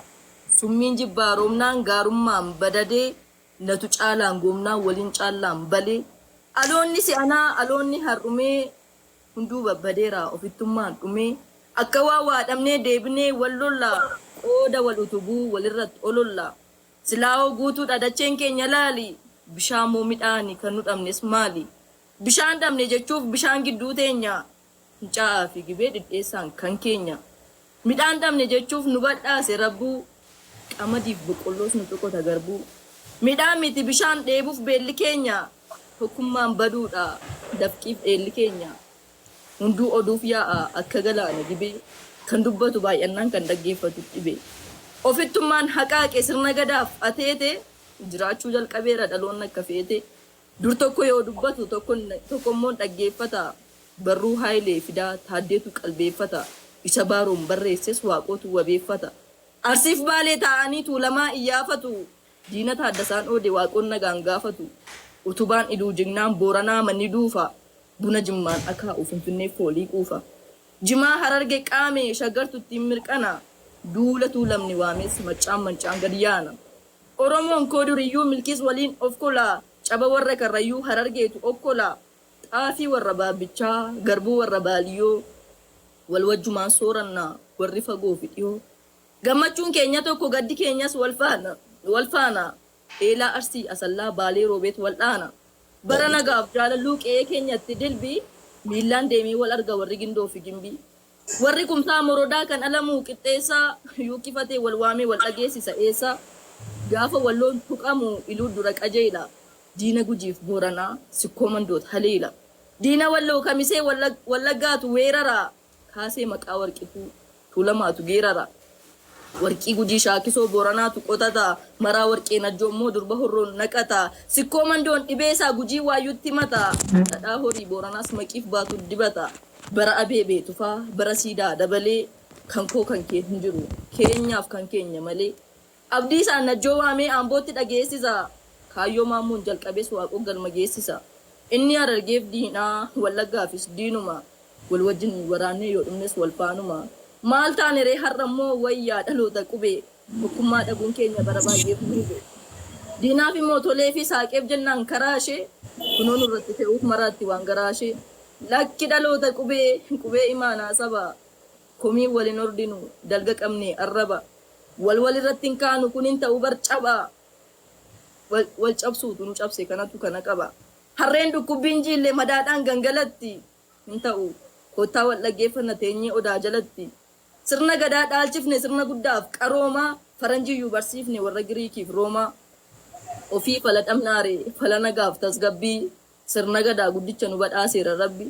Summiin jibbaa roobnaan gaarummaan badadee natu caalaan goomnaan waliin caallaan balee. Aloonni si'anaa aloonni har'umee hunduu babbadeera ofittummaan dhumee. Akka waa waadhamnee deebinee wal lollaa qooda wal utubuu walirratti olollaa. Silaa'oo guutuudha dacheen keenya laali bishaan moo midhaani kan nu dhabnes maali? Bishaan dhabne jechuuf bishaan gidduu teenya fincaa'aa fi gibee dhidheessaan kan keenya. Midhaan dhabne jechuuf nu badhaase rabbuu qamadiif boqqolloos nu tuqota garbuu. Midhaan miti bishaan dheebuuf beelli keenya tokkummaan baduudha dafqiif dheelli keenya. Hunduu oduuf yaa'a akka galaana gibee kan dubbatu baay'annaan kan dhaggeeffatu dhibe. Ofittummaan haqaaqe sirna gadaaf ateete jiraachuu jalqabeera dhaloonni akka feete. Dur tokko yoo dubbatu tokko immoo dhaggeeffata. Barruu Haayilee Fidaa Taaddeetu qalbeeffata. Isa baaroon barreesses Waaqootu wabeeffata. Arsiif Baalee taa'anii Tuulamaa iyyaafatu. Diina Taaddasaan oode Waaqoon nagaan gaafatu. Utubaan Iluu jignaan Booranaa manni duufa. Buna Jimmaan akaa'u Finfinnee foolii quufa. Jimaa Hararge qaame Shaggartu ittiin mirqana. Duula Tuulamni waames Maccaan mancaan gad yaana. Oromoon koo duriyyuu milkiis waliin of kola. Caba warra Karrayyuu Harargeetu okkola. Xaafii warra Baabbichaa garbuu warra Baaliyyoo wal wajjumaan sooranna warri fagoo fi dhiyoo. Gammachuun keenya tokko gaddi keenyas wal faana wal faana. Eelaa Arsii Asallaa Baalee Roobeet wal dhaana. Bara nagaaf jaalalluu qe'ee keenyatti dilbii miillaan deemee wal arga warri Gindoo fi Gimbii. Warri Kumsaa Morodaa kan Alamuu Qixxeessaa yuuqqifatee wal waamee wal dhageessisa eessa? Gaafa Walloon tuqamu Iluu dura qajeela. Diina Gujiif Booranaa Sikkoo Mandoot haleela. Diina Walloo Kamisee Wallaggaatu weerara. Kaasee maqaa Warqituu Tuulamaatu geerara. Warqii Gujii Shaakisoo Booranaatu qotata. Maraa Warqee Najjoo immoo Durba Horroon naqata. Sikkoo Mandoon dhibeesaa Gujii Waayyuutti himata. Dhadhaa horii Booranaas Maqiif Baatu dibata. Bara Abeebee Tufaa, bara Siidaa Dabalee, kan koo kan kee hin jiru, keenyaaf kan keenya malee. Abdiisaan Najjoo waamee Ambootti dhageessisa. Kaayyoo Maammoon jalqabes Waaqoo galma geessisa. Inni Harargeef diina, Wallaggaafis diinuma. Wal wajjin waraannee yoo dhumnes wal faanuma. Maal taaneree har'a immoo wayyaa dhaloota qubee. Tokkummaa dhabuun keenya bara baay'eef nu hube. Diinaaf immoo toleefii saaqeef jennaan karaa ishee. Kunoo nurratti fe'uuf maraatti waan garaa ishee. Lakki dhaloota qubee, qubee imaanaa saba. Komiin wal hin ordinu, dalga qabnee arraba. Wal walirratti hin kaanu kun hin ta'u bar caba. Wal cabsuutu nu cabse kanatu kana qaba. Harreen dhukkubbiin jiille madaadhaan gangalatti. Hin ta'u. Koottaa wal dhaggeeffanna teenyee odaa jalatti. Sirna Gadaa dhaalchifne sirna guddaaf qaroomaa, faranjiiyyuu barsiifne warra Giriikiif Roomaa. Ofii fala dhabnaaree fala nagaaf tasgabbii, sirna Gadaa guddicha nu badhaaseera Rabbi.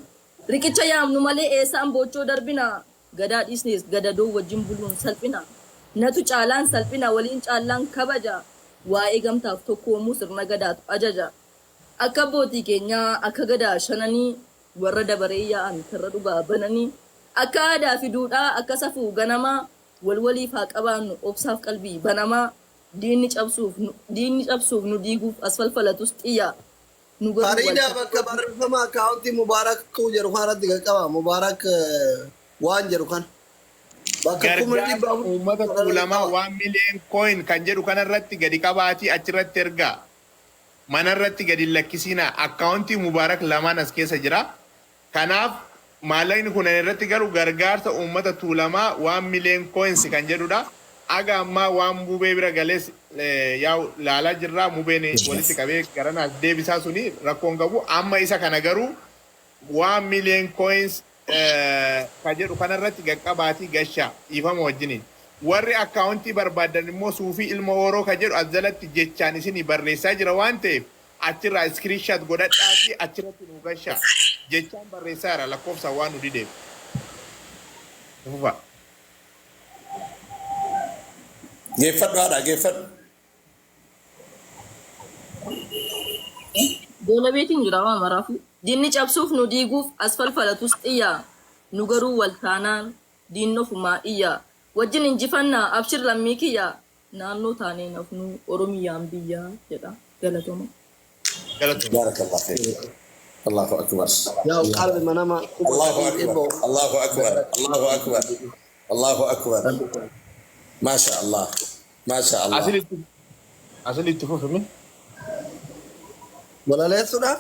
Riqicha yaamnu malee eessaan boochoo darbina, Gadaa dhiisnees gadadoo wajjin buluun salphina. Natu caalaan salphina waliin caallaan kabaja, waa'ee gamtaaf tokkoomuu sirna Gadaatu ajaja. Akka abbootii keenyaa akka Gadaa shananii warra dabaree yaa'an karra dhugaa bananii akka aadaa fi duudhaa akka safuu ganamaa wal waliif haa qabaannu obsaaf qalbii banamaa diinni cabsuuf diinni cabsuuf nu diiguuf as falfalatus xiyya nu garuu wal Fariidaa bakka barreeffama akkaawuntii Mubaarak tuu jedhu kanarratti qaqqaba. Mubaarak waan jedhu kana. Bakka kumni dhibba Gargaarsa afur uummata kanarratti Tuulamaa qaba. 1 million coin kan jedhu kanarratti gadi qabaatii achirratti ergaa. Manarratti gadi hin lakkisinaa. Akkaawuntii Mubaarak lamaan as keessa jira. Kanaaf maallaqni kun irratti galu gargaarsa uummata Tuulamaa 1 million coins kan jedhudha. Aga ammaa waan Mubee bira gales yaa'u laalaa jirra. Mubeen walitti qabee garanaas deebisaa suni rakkoon qabu. Amma isa kana garuu 1 million coins ka jedhu kanarratti gaqqabaatii gashaa dhiifama wajjiniin. Warri akkaawuntii barbaadan immoo Suufii Ilma Hooroo ka jedhu as jalatti jechaan isinii barreessaa jira waan ta'eef achirraa screenshot godhadhaatii achirratti nuu gashaa. Jechaan barreessaa jira lakkoofsaan waan nu dideef. Fufa. Geeffadhu haadha geeffadhu. Goolabeetiin jira waa maraafu. Diinni cabsuuf nu diiguuf as falfalatus xiyya. Nu garuu wal taanaan diinni ofumaa iyya. Wajjin injifannaa abshir lammii kiyya. Naannoo taanee nafnuu Oromiyaan biyya jedha. Galatoma. Galatoomi. Baarakallah fiik. Allahu akbar. Yaa qalbi manama kuma Allahu sadiif akbar. dhibba ofu. Allahu akbar. Allahu akbar. Allahu akbar. Maasha Allah. Maasha Allah. Asilitti asilitti fufimi. Walaleessuudha?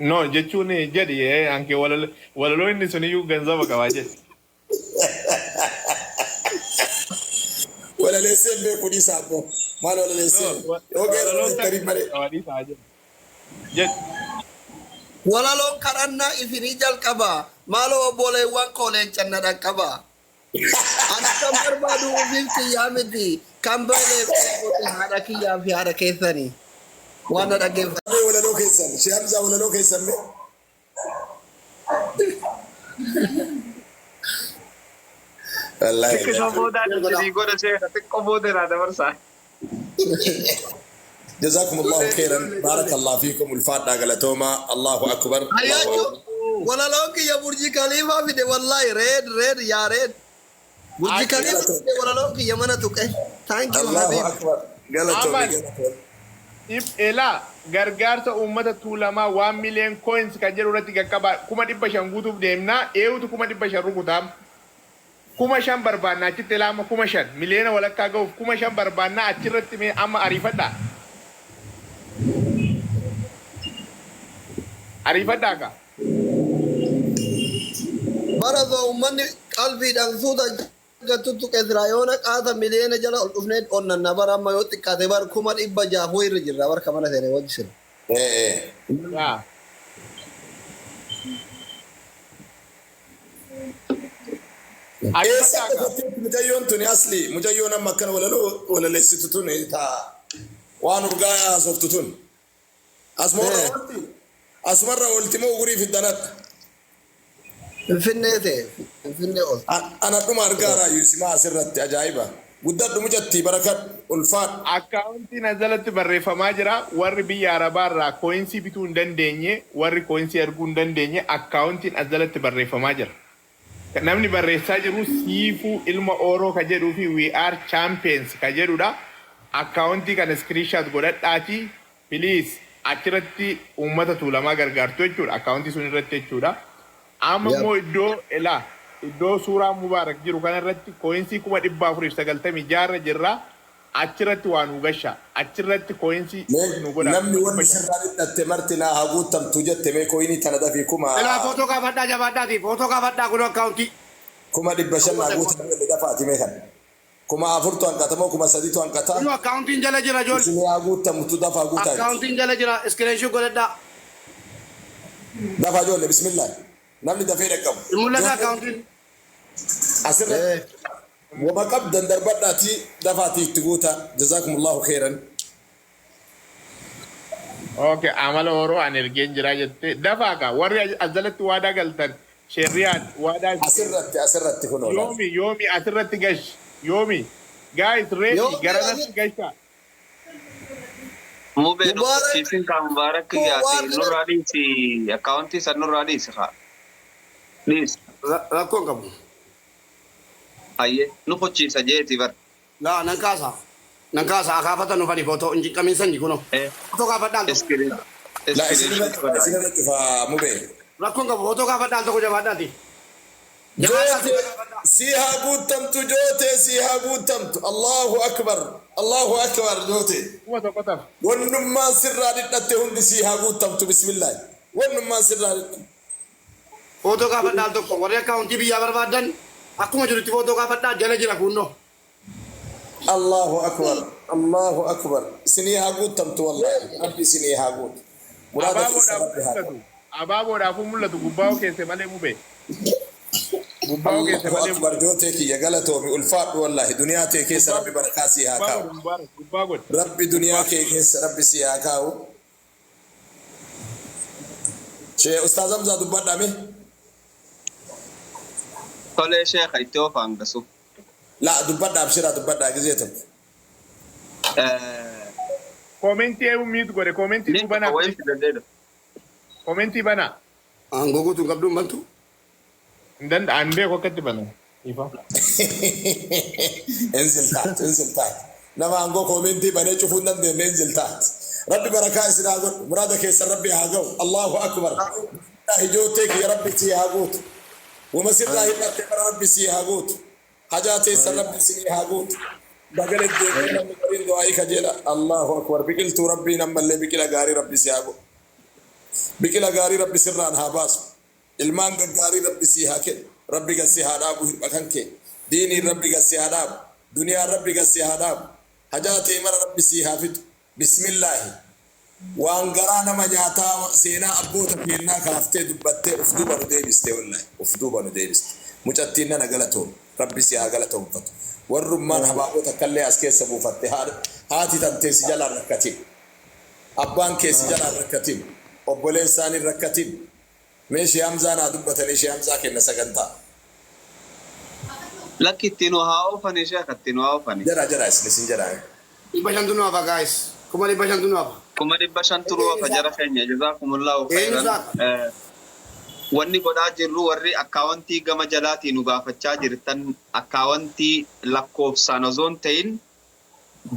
No jechuun jedhi anke walaloo inni suniyyuu ganzaba qabaa jedhi. Walaleessee hin beeku dhiisaa abboo. Maal walaleessee? No, Yoo geeraruu walaloon jettanii malee. qabaa dhiisaa jedhi. Jedhi. Walaloon kadhannaa isinii jalqaba. Maaloo obboleewwan koo leencan na dhaqqaba. Ani kan barbaadu ofiif kiyyaa miti. Kan beeleef dheebote haadha kiyyaa fi haadha keessanii. Waan na dhaggeeffatan. Mee walaloo keessan. Shee Hamzaa walaloo keessan mee. Wallaahi. Xiqqisoo boodaa isinii godha seera xiqqoo booda irraa dabarsaa. جزاكم الله خيرا بارك الله فيكم الفاتحة galatooma الله أكبر الله Ayyaachuu أكبر walaloon kiyya Burji Kaliifaa fide wallahi reed reed yaa reed. Burji Kaliifaa fide walaloon kiyya mana tuqe. Thank you الله Habib. أكبر galatoomii Amal. galatoomii. Elaa gargaarsa uummata Tuulamaa 1 million coins kan jedhu irratti qaqqabaa 500,000 guutuuf deemnaa eewutu 500,000 rukutaam. 5,000 barbaannaa achitti elaa amma 5,000 miliyoona walakkaa ga'uuf 5,000 barbaannaa achirratti mee amma ariifadhaa. Ariifadhaa kaa. Bara osoo uummanni qalbiidhaan suuta tuttuqe silaa yoona qaata miliyoona jala ol dhufnee onnanna bara amma yoo xiqqaate bar 600,000 wayirra jirra barka mana seene wajji sila. Eh eh. Yaa. Eessa dhufatteetti mucayyoon tuni asli mucayyoon amma akkana walaloo walaleessitu tuni taa waan urgaa haasoftu tun. Asumarra oolti. Asumarra oolti moo ugurii fiddanadha. Finfinnee ta'e Finfinnee oolti. Anadhuma argaa raayyuu simaa asirratti ajaa'iba. Guddadhu mucattii barakadhu ulfaadhu. Akkaawuntiin as jalatti barreeffamaa jira. Warri biyya Arabaa irraa coinsii bituu hin dandeenye, warri coinsii arguu hin dandeenye, akkaawuntiin as jalatti barreeffamaa jira. Namni barreessaa jiru Siifuu Ilma Ooroo ka jedhuu fi We Are Champions ka jedhudha. Akkaawuntii kana screenshot godhadhaatii please achirratti uummata Tuulamaa gargaartu jechuudha. Akkaawuntii sun irratti jechuudha. Amma immoo iddoo elaa iddoo suuraa Mubaarak jiru kana irratti coinsii 496,000 irra jirra. Achirratti waa nuu gashaa. Achirratti coinsii Mee nu godhaa. namni kuma wanni 500. sirraa dhidhatte marti naa haa guuttamtu jette mee coinii tana dafii Ilaa footoo kaafadhaa jabaadhaati footoo kaafadhaa kunoo akkaawuntii. 500,000 naa guutamtu jette dafaati mee kana. 4,000tu hanqata moo 3,000tu hanqata? Kunoo akkaawuntiin jala jira ijoollee. Isinii haa guuttamtu dafaa guutaa. Akkaawuntiin jala jira screenshot godhadhaa. Dafaa ijoollee bismillah. Namni dafee dhaqqabu. Hin mul'ata akkaawuntiin. Asirratti wama qabdan darbadhaatii dafaatii itti guutaa. Jazaakumullahu khairan. Okay, amala Oroo ani ergeen jira jette. Dafaa kaa warri as jalatti waadaa galtan sheerriyaan waadaa Asirratti asirratti kunoo laal. Yoomi yoomi asirratti gash yoomi guys ready Yoomi garanatti gasha. Mubee nu Mubaarak qubsiisin kaa Mubaarak koo kiyyaati waan nurraa dhiisi akkaawuntii san nurraa dhiisi kaa dhiisi. Rakkoo hin qabu. Hayyee nu qochiisa jeeti bar. Laa nan kaasa. Nan kaasa akaafatan dhufani footoo hin cinqamin sanyi kunoo. Footoo kaafadhaan tokko. Iskiriin La isinirra iskiriin cufa godhaa. isinirra cufa mubee. Rakkoon qabu footoo kaafadhaan tokko jabaadhaati. Jabaadhaa Joote sii haa guuttamtu jootee sii haa guuttamtu Allahu akbar Allahu akbar jootee. 1,000 tafa. Wannummaan sirraa dhidhatte hundi sii haa guuttamtu bismillah. Wannummaan sirraa dhidhatte. Footoo kaafadhaan tokko warri akkaawuntii biyyaa barbaadan akkuma jirutti footoo kaafadhaa jala jira kunnoo. Allahu akbar Allahu akbar isinii haa guuttamtu wallahi rabbi isinii haa guutu. Muraada keessa Abaaboodhaaf rabbi haa mul'atu. godhu. Abaaboodhaafuu mul'atu gubbaa keesse malee mubee. Gubbaa keesse Allahu malee akbar mul'atu. jootee kiyya galatoomi ulfaadhu wallahi duniyaa tee keessa Gubbaa rabbi barakaa sii haa gubbaa kaa'u. godhu Mubaarak gubbaa godhu. Rabbi duniyaa Gubbaa kee keessa rabbi sii haa kaa'u. Shee Ustaaz Hamzaa dubbadhaa mee. Tolee sheekha itti oofaan gasu. La dubbadhaa abshiraa dubbadhaa gizee tokko. Koomentii eewu mute godhe koomentii Ni nuu banaa tokko wayii please. fidadheedha. Koomentii banaa. Aangoo guutuu hin qabduun bantu. Hin danda'an beeku akkatti bana. Ifa. انزل تحت انزل تحت nama aangoo koomentii banee cufuu hin dandeenye انزل تحت rabbi barakaa isin haa godhu muraada keessan rabbi haa ga'u Allahu akbar hijootee kiyya rabbi sii haa guutu wama sirraa hidhatte bara rabbi sii haa guutu hajaa teessan rabbi isinii haa guutu bagale deemee namni gariin du'aa'ii kajeela Allahu akbar biqiltuu rabbiin ammallee biqila gaarii rabbi sii haa godhu biqila gaarii rabbi sirraan haa baasu ilmaan gaggaarii rabbi sii haa kennu rabbi gassi haa dhaabu hirba kan kee diiniin rabbi gassi haa dhaabu duniyaan rabbi gassi haa dhaabu hajaa tee mara rabbi sii haa fixu bismillaahi waan garaa nama nyaataa seenaa abboota keennaa kaaftee dubbattee uf duuba nu deebiste wallahi uf duuba nu deebiste mucattiin nana galatoom rabbi si haa galatoomfatu warrummaan habaaboo takkallee as keessa buufatte haati tantee si jalaan rakkatin abbaan kee si jalaan rakkatin obboleessaan hin rakkatin mee shee Hamzaa naa dubbatanii shee Hamzaa kenna sagantaa. Lakki ittiin haa oofani sheekha ittiin haa oofani. Jara jara isin isin jara. 500tu nu hafa guys. 500,000tu nu hafa. 500,000 nu hafa jara keenya jazaakumullahu Eenyu khairan. isaa? Wanni godhaa jirru warri akkaawwantii gama jalaatii nu gaafachaa jirtan akkaawwantii lakkoofsaan osoo hin ta'in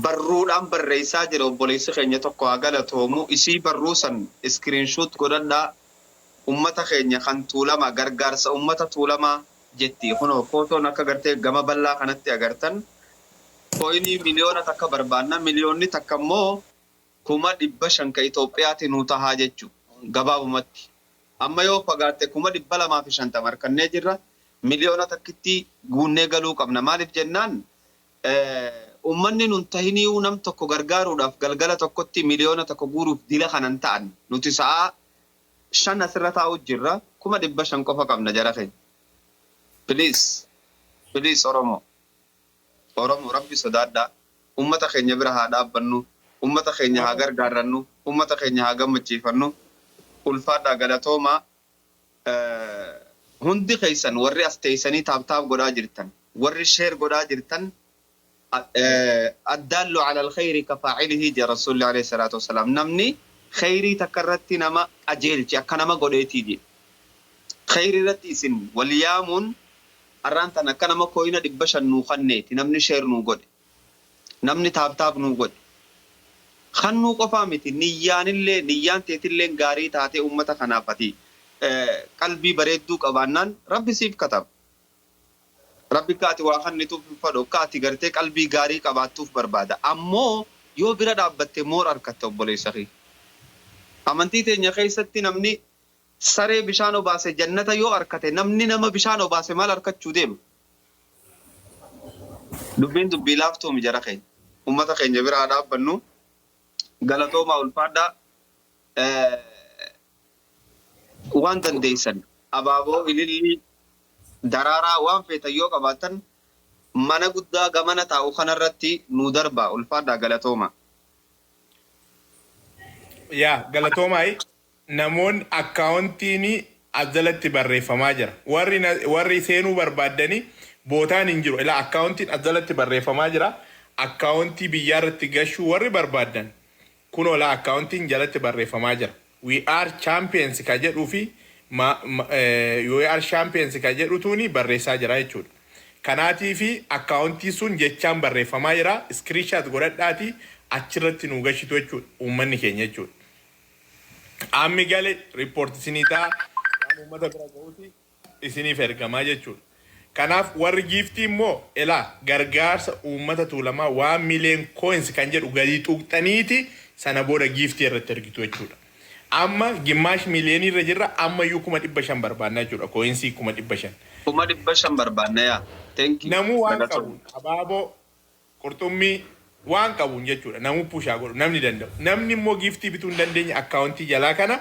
barruudhaan barreessaa jira obboleessi keenya tokko haa galatoomu isii barruu san screenshot godhadhaa ummata keenya kan Tuulamaa gargaarsa ummata Tuulamaa jetti kunoo footoon akka gartee gama bal'aa kanatti agartan coinii 1,000,000 barbaanna 1,000,000 immoo 500,000 ka Itoophiyaati nuu tahaa jechu gabaabumatti amma yoo fagaatte 250,000 harkannee jirra 1,000,000 guunnee galuu qabna maaliif jennaan ummanni nun tahiniyuu nam tokko gargaaruudhaaf galgala tokkotti 1,000,000 guuruuf dila kanan ta'an nuti sa'aa 5 asirra taa'u jirra 500,000 qofa qabna jara keenya please. Please Oromoo. Oromoo, Rabbi sodaadhaa. Ummata keenya bira haa dhaabbannu. Ummata keenya haa gargaarrannu. Ummata keenya haa gammachiifannu. Ulfaadhaa, galatoomaa. Hundi keessan warri as teessanii tap tap godhaa jirtan, warri share godhaa jirtan, الدال على الخير كفاعله jedha Rasuulli عليه الصلاة والسلام. Namni khayrii takka irratti nama qajeelche akka nama godheetii jedhe. Khayrii irratti isin wal yaamuun arraan tan akka nama coin 500 nuu kanneeti namni share nuu godhe. Namni tap tap nuu godhe. Kannuu qofaa miti, niyyaanillee, niyyaan teetillee gaarii taatee uummata kanaaf ati qalbii bareedduu qabaannaan Rabbi siif kataba. Rabbi akka ati waa kannituuf hin fadhu, akka ati gartee qalbii gaarii qabaattuuf barbaada. Ammoo yoo bira dhaabbatte moor argatta, obboleessa kee. Amantii teenya keessatti namni saree bishaan obaase jannata yoo arkate, namni nama bishaan obaase maal arkachuu deema? Dubbiin dubbii laaftuumi, jara keenya. Uummata keenya bira haa dhaabbannu. Galatoomaa, ulfaadhaa. Waan dandeessan abaaboo, ilillii, daraaraa, waan feetan yoo qabaattan mana guddaa gamana taa'u kanarratti nuu darbaa. Ulfaadhaa, galatooma. Yaa galatoomaa. Namoonni akkaawuntiin as jalatti barreeffamaa jira. Warri seenuu barbaaddanii bootaan hin jiru. Ilaa, akkaawuntiin as jalatti barreeffamaa jira. Akkaawuntii biyyaa irratti gashuu warri barbaaddan kun olaa akkaawuntiin jalatti barreeffamaa jira. "We are champions" ka jedhuu fi "We are champions" ka jedhutuuni barreessaa jira jechuudha. Kanaatii fi akkaawuntii sun jechaan barreeffamaa jira. Screenshot godhadhaatii achirratti nu gashitu jechuudha. Uummanni keenya jechuudha. Ammi gale report isinii ta'a, waan uummata bira ga'uuti isiniif ergamaa jechuudha. Kanaaf warri giiftii immoo elaa gargaarsa uummata Tuulamaa 1 million coins kan jedhu gadi tuqxaniiti sana booda giiftii irratti ergitu jechuudha. Amma gimaash miiliyoonii irra jirra, amma iyyuu 500,000 barbaanna jechuudha. Coinsii 500,000. 500,000 barbaanna yaa. Thank you. Namuu waan Galatooma. qabuun, abaaboo, qurxummii, waan qabuun jechuudha. Namuu pushaa godhu namni danda'u. Namni immoo giiftii bituu hin dandeenye akkaawuntii jalaa kana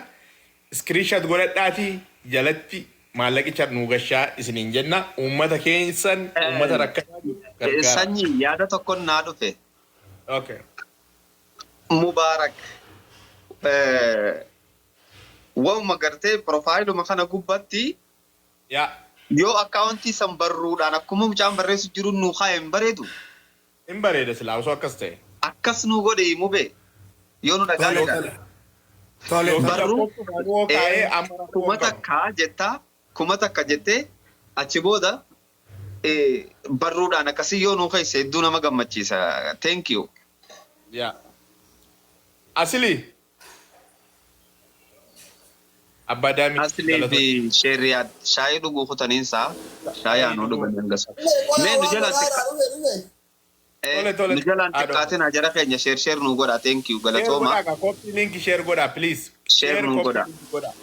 screenshot godhadhaatii jalatti maallaqicha nuu gashaa isiniin jenna. Uummata keessan, uummata rakkataa jiru gargaara. Sanyii, yaada tokkon naa dhufe. Okay. Mubaarak. Waanuma gartee profileuma kana gubbatti Yaa. yoo akkaawuntii san barruudhaan akkuma mucaan barreessu jiru nuu kaa'e hin bareedu. Hin bareeda silaa osoo akkas ta'e. Akkas nuu godhe mube yoo nu dhagaa Tole, jedhan. tole. Tole, Yookiin tole. Barruu lakkoofsa yoo kaa'ee amma rakkoo kuma hin qabu. takka jettaa, 1000 jettee achi booda barruudhaan akkasii yoo nuu keesse hedduu nama gammachiisa. Thank you. Yaa. Asili. Abbaa Daamii. Aslii fi Sheeriyaad shaayii dhuguu kutaniinsaa, shaayii aanuu dhugan hangasu. Mee nu jalaan xiqqa Tole, tole. nu jalaan xiqqaatin jara keenya, share share nuu godha. Thank you, Share galatooma. godhaa ka, copy link share godhaa, please. Share nuu copy godha. link godhaa.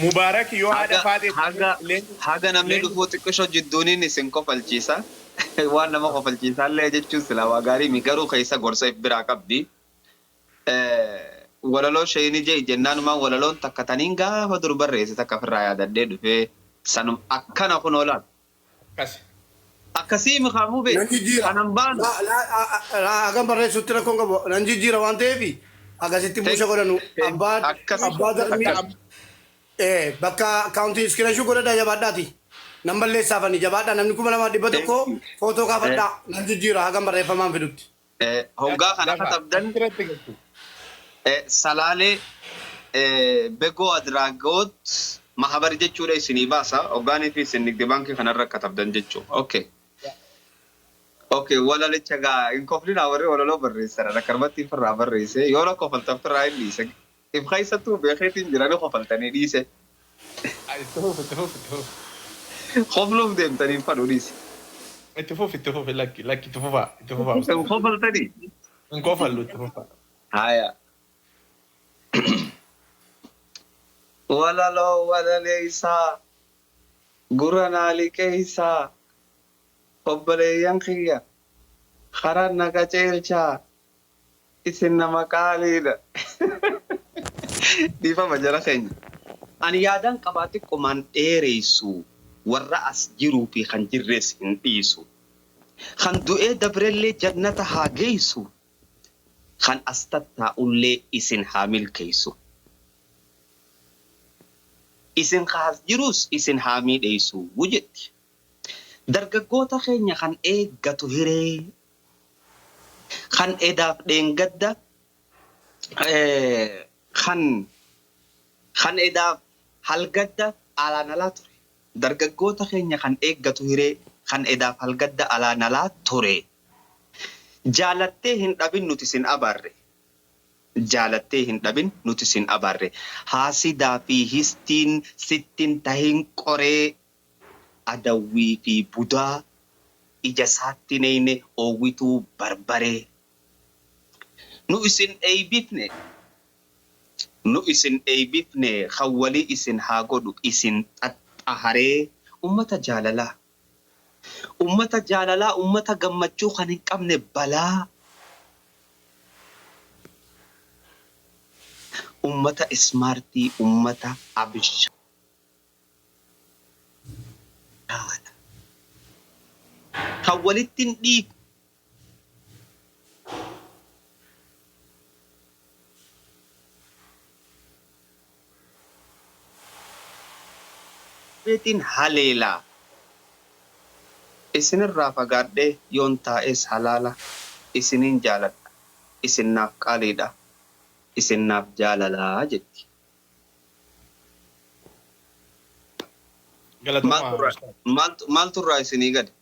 Mubaarak yoo haadha Haga faaxee haga haga namni dhufuu xiqqishoo jidduuniin isin kofalchiisa. Waan nama kofalchiisaallee jechuun silaa waa gaarii mi, garuu keessa gorsa if biraa qabdi. Walaloo sheeyini jee jennaanumaan walaloon takka taniin gaafa dur barreesse takka ofirraa yaadadhee dhufee sanum akkana kun oolaan. Akkasi. Akkasii mikaamuu bee Nan jijjiira. kanan baanu. Hagam barreessutti rakkoon qabu. Nan jijjiira waan ta'eef akkasitti buusha godhanu. Abbaan Akkas abbaa darbii akkas. Bakka akkaawuntii screenshot godhadhaa, jabaadhaati. Nan balleessaafani, jabaadhaa, namni 2100 footoo kaafadhaa, nan jijjiira hagam barreeffamaan fidutti. Hoggaa kana Lafa katabdan achirratti galchu. Salaalee Begoo Adraagoot Mahabar jechuudha isinii baasa. Hoggaanii fi isin nigdi baankii kanarra katabdan jechuudha. Okay. Okay, walalicha gaa hin koflinaa, warri walaloo barreessan akkanumatti ofirraa barreesse, yoo na kofaltan ofirraa hin dhiise. If keessattuu beekeetiin jiranii kofaltanii dhiise. Itti fufi, itti fufi, itti fufi. Kofluuf deemtanii hin fadhu, dhiise. Itti fufi, itti fufi, lakki, lakki, itti fufaa, itti fufaa. Hin kofaltanii? Hin kofallu, itti fufaa. Haya. Walaloo walaleessaa gurra naa liqeessaa, obboleeyyan kiyya karaa na qaceelchaa, isin nama qaaliidha. Dhiifama, jara keenya. Ani yaadaan qabaa xiqqoomaan dheeressu. Warra as jiruu fi kan jirres hin dhiisu. Kan du'ee dabrellee jannata haa geessu. Kan as tattaa'ullee isin haa milkeessu. Isin kaas jirus isin haa miidheessu jetti. Dargaggoota keenya kan eeggatu hiree, kan edaaf dheengadda, kan edaaf halgadda alaan alaa ture. Dargaggoota keenya kan eeggatu hiree, kan edaaf halgadda alaan alaa ture. Jaalattee hin dhabin nuti sin abaarre. Jaalattee hin dhabin nuti sin abaarre. Haasidaa fi histiin sittin tahin qoree, adawwii fi budaa ija isaatti neeyne oowwituu barbaree. Nu isin eeybifne, nu isin eeybifne, kan walii isin haa godhu isin xaxxaharee. Ummata jaalalaa. Ummata jaalalaa, ummata gammachuu kan hin qabne balaa. Ummata ismaartii, ummata abishaala. Kan walitti hin dhiifneetiin haleelaa. Isinirraa fagaadhee yoon taa'es halaala, isiniin jaaladha. Isin naaf qaaliidha. Isin naaf jaalalaa jetti. Galatoomaa. Maaltu irraa isinii gadi?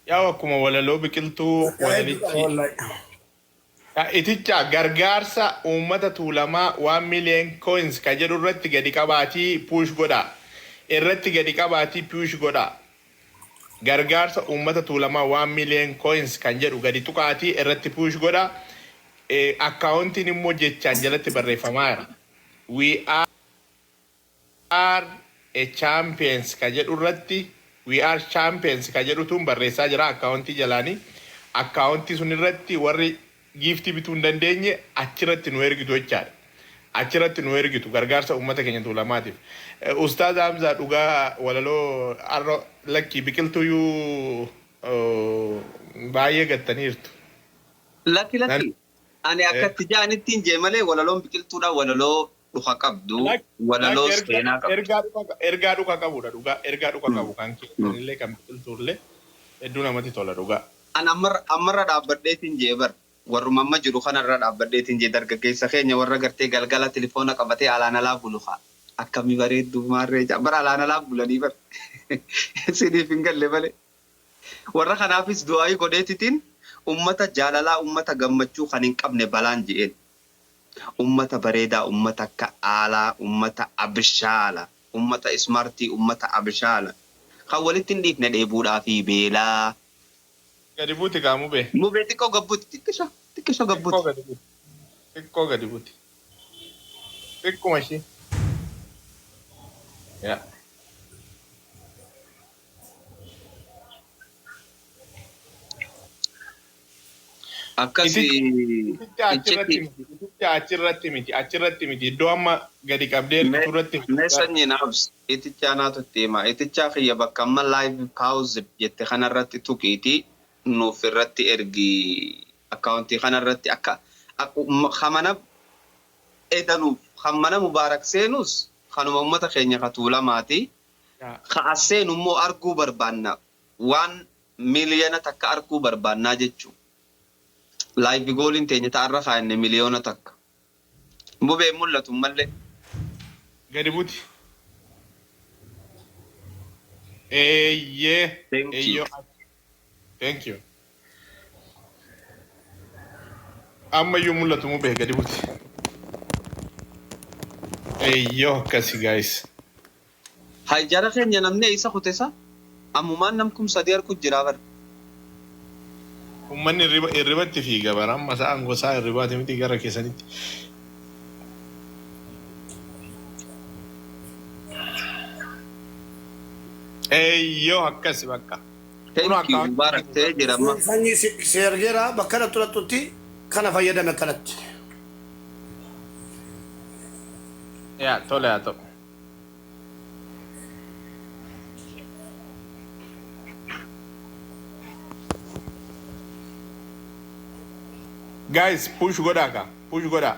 Yaa, akkuma walaloo Biqiltuu walalichi iticha gargaarsa uummata Tuulamaa 1 million coins ka jedhu irratti gadi qabaatii push godhaa. Irratti gadi qabaatii push godhaa. Gargaarsa uummata Tuulamaa 1 million coins kan jedhu gadi tuqaatii irratti push godhaa. Akkaawuntiin immoo jechaan jalatti barreeffamaa jira. "We are a champions" ka jedhu irratti, "We are champions" ka jedhutuun barreessaa jira akkaawuntii jalaanii. Akkaawuntii sun irratti warri giiftii bituu hin dandeenye achirratti nu ergitu jechaadha. Achirratti nu ergitu gargaarsa uummata keenya Tuulamaatiif. Ustaaz Hamzaa, dhugaa walaloo arro lakkii Biqiltuyyuu baay'ee gattaniirtu. Lakki, lakki. Ani akkatti ja'anitti hin jee malee walaloon Biqiltuudha, walaloo dhuka qabdu, walaloo seenaa qabdu. Ergaa dhuka qabudha, dhugaa ergaa dhuka qabu kan keessanillee kan Biqiltuullee hedduu namatti tola, dhugaa. An ammarra dhaabbadheetiin jee bar, warruma amma jiru kanarra dhaabbadheetiin jee, dargaggeessa keenya warra gartee galgala tilifoona qabatee alaan alaa bulu haa. Akkamii bareedduu maarree bara alaan alaa bulanii bar isiniif hin galle malee. Warra kanaafis du'aayii godheetitiin ummata jaalalaa, ummata gammachuu kan hin qabne balaan je'een. Ummata bareedaa, ummata akka aalaa, ummata abshaala, ummata ismaartii, ummata abshaala. Kan walitti hin dhiifne dheebuudhaa fi beelaa. Gadi buuti kaa, Mubee. Mubee, xiqqoo gabbuuti, xiqqisho xiqqisho Xiqqoo gabbuuti. gadi buuti. Xiqqoo gadi buuti. Xiqquma ishee. Yaa. Akkasi. Iticha achirratti miti. Iticha achirratti miti. Achirratti miti. Iddoo amma gadi qabdee ergitu irratti miti. Mee sanyii naabs, itichaa naatu itti hima. Itichaa kiyya, bakka amma live pause jette kanarratti tuqiiti nuuf irratti ergi, akkaawuntii kanarratti akka kamana edanuuf kan mana Mubaarak seenus kanuma ummata keenya ka Tuulamaati. Ka as seenu immoo arguu barbaanna, waan 1 miliyoona arguu barbaannaa jechuu. Live goaliin teenya ta'arra kaa'anne 1 miliyoona. Mubeen mul'atu mallee. Gadi buti. Eeyyee. Thank you. Eeyyoo. Thank you. Ammayyuu mul'atu, Mubee, gadi buti. Eeyyoo, akkasi guys. Hay, jara keenya, namni isa kutesa ammumaan nam 3000 harku jira bar. Uummanni hirribatti fiiga bara amma sa'aan gosaa hirribaati miti gara keessanitti. Eeyyoo, akkasi bakka. Thank you, Mubarak ta'ee jira amma. Sanyii si ergeera, bakka nattu nattutti kana fayyadame akkanatti. Yaa tole haa ta'u. Guys, push godhaa ka. Push godhaa.